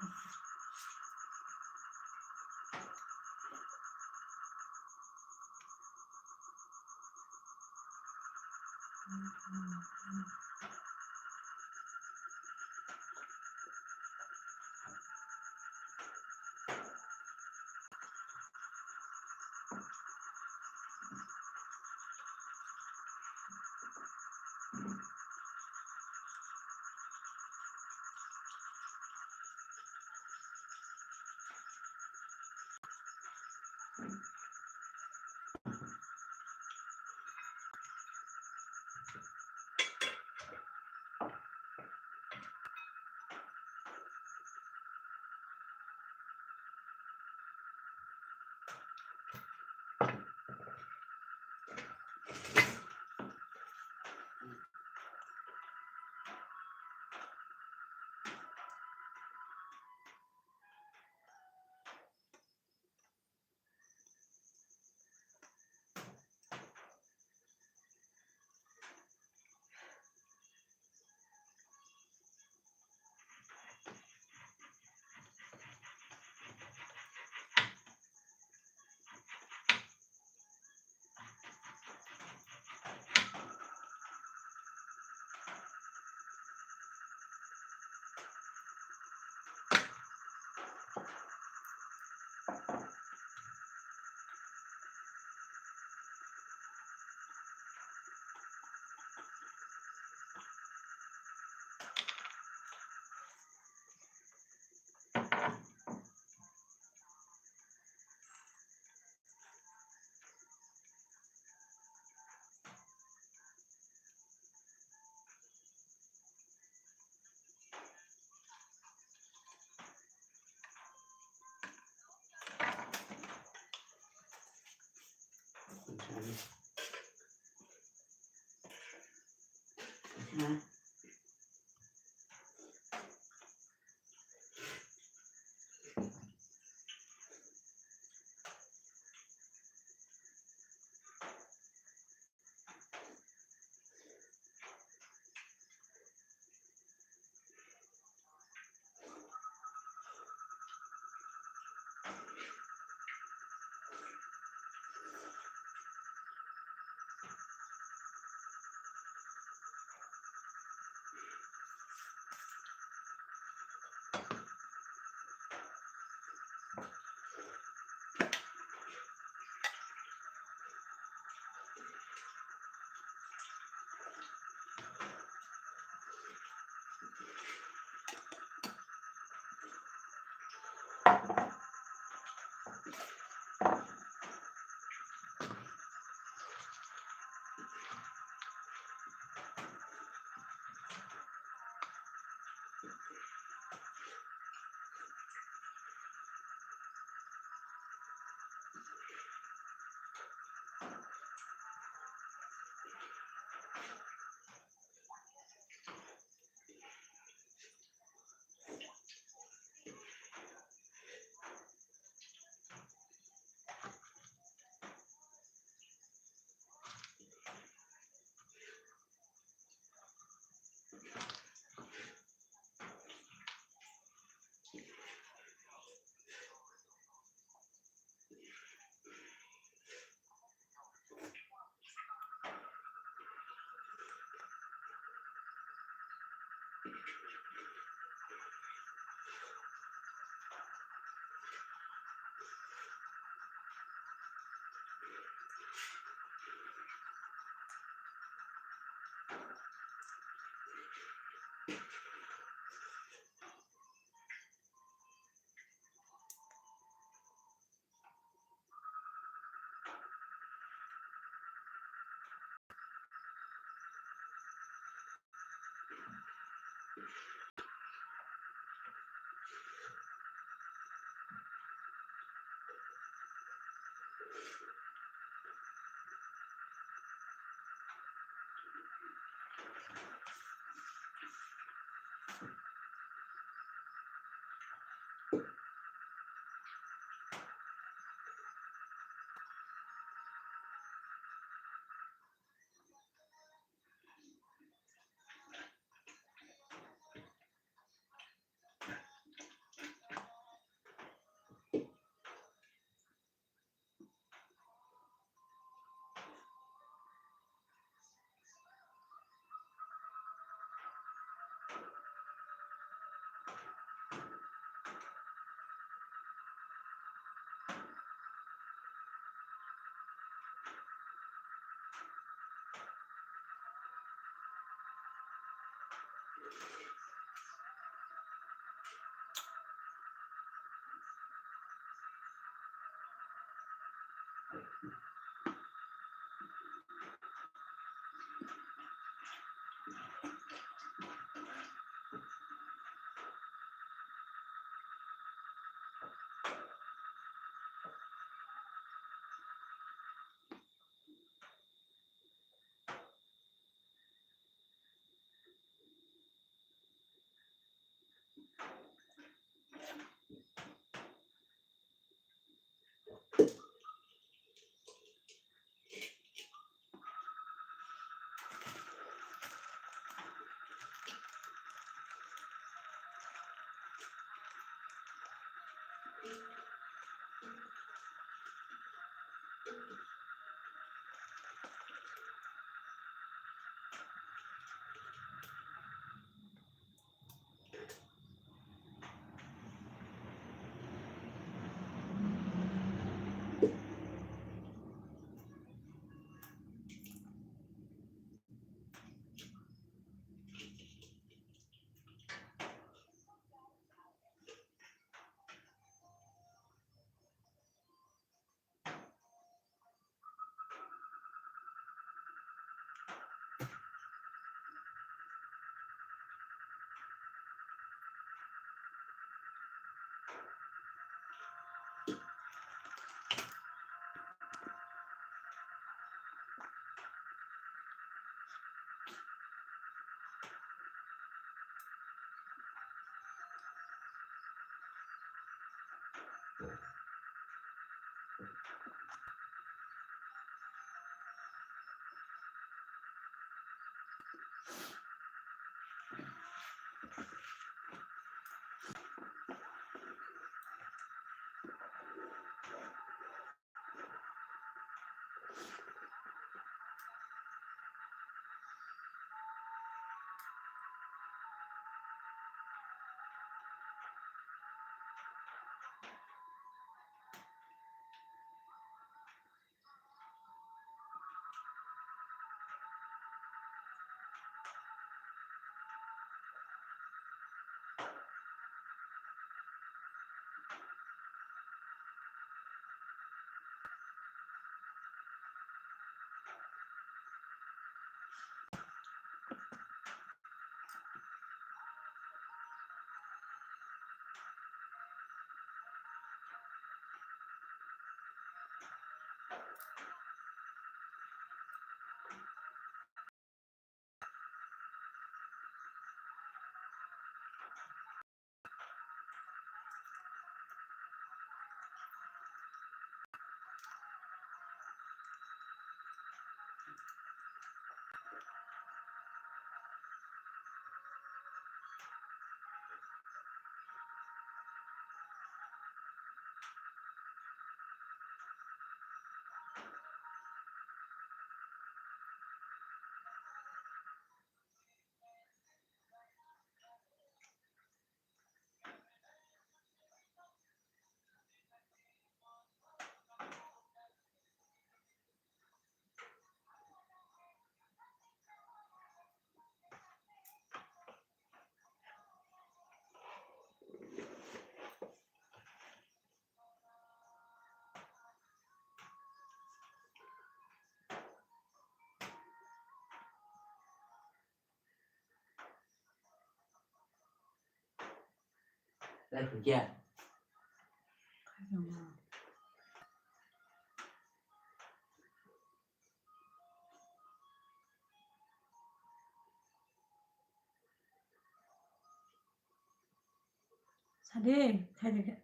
Adi, khaidi khe.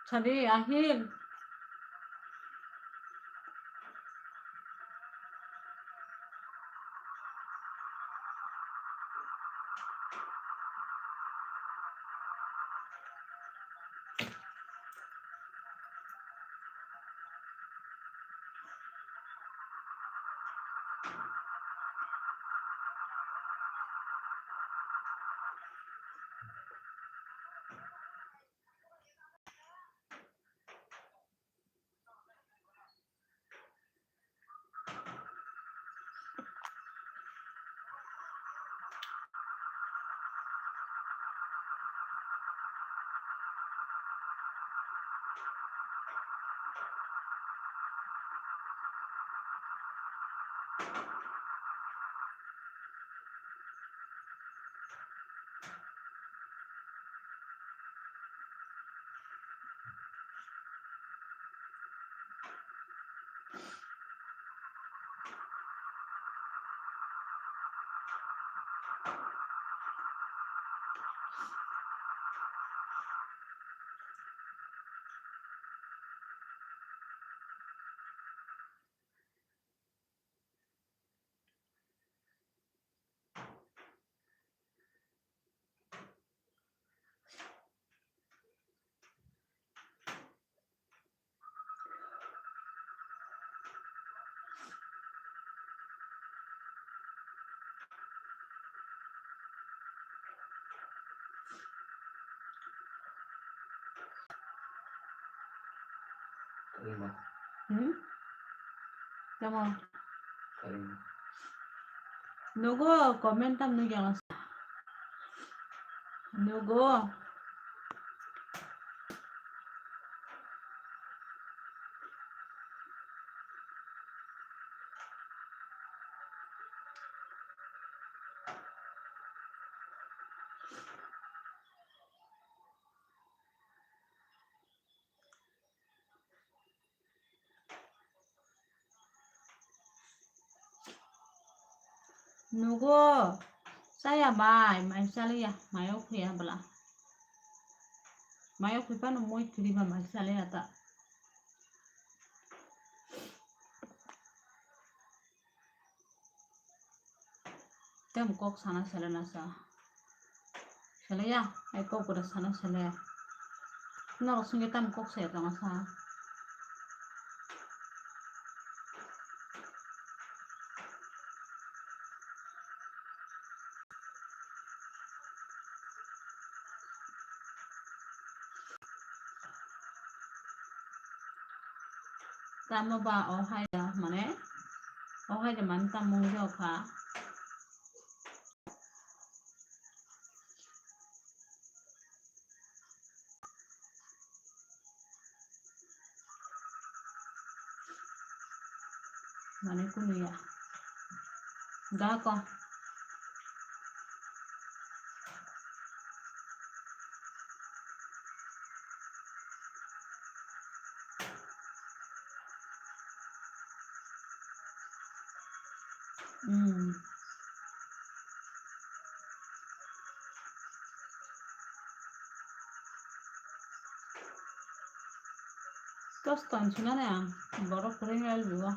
Sadi, Ahil. Karima. Hmm? Tamo? Karima. Nogo comment tam nugya ngasa. Nogo. Nugo, chaya bai, mai chaliya, mai o khuya bwla. Mai o khwi phano moi thwrwi ba mai chaliya ta. Tamo kok sana selena sa. Selaya, ai kok gura sana selaya. Noro sungke tamo kok saya tong sa. Tamo ba o hai da mane, o hai da mane tamo wng kha. Mane kunu ya. Ga ko. Hmm. Tos ton sunani ang borok kwrwngni albigo.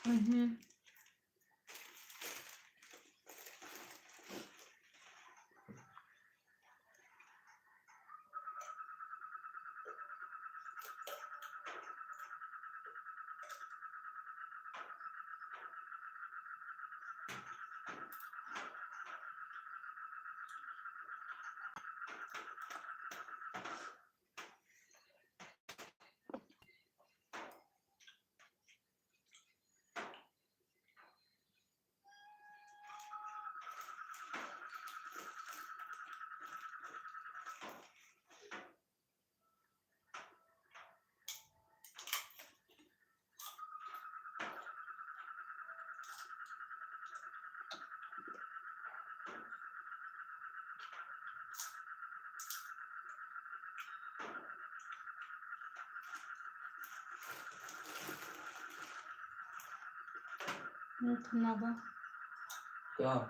Mhm. Nuthu nogo. Ya.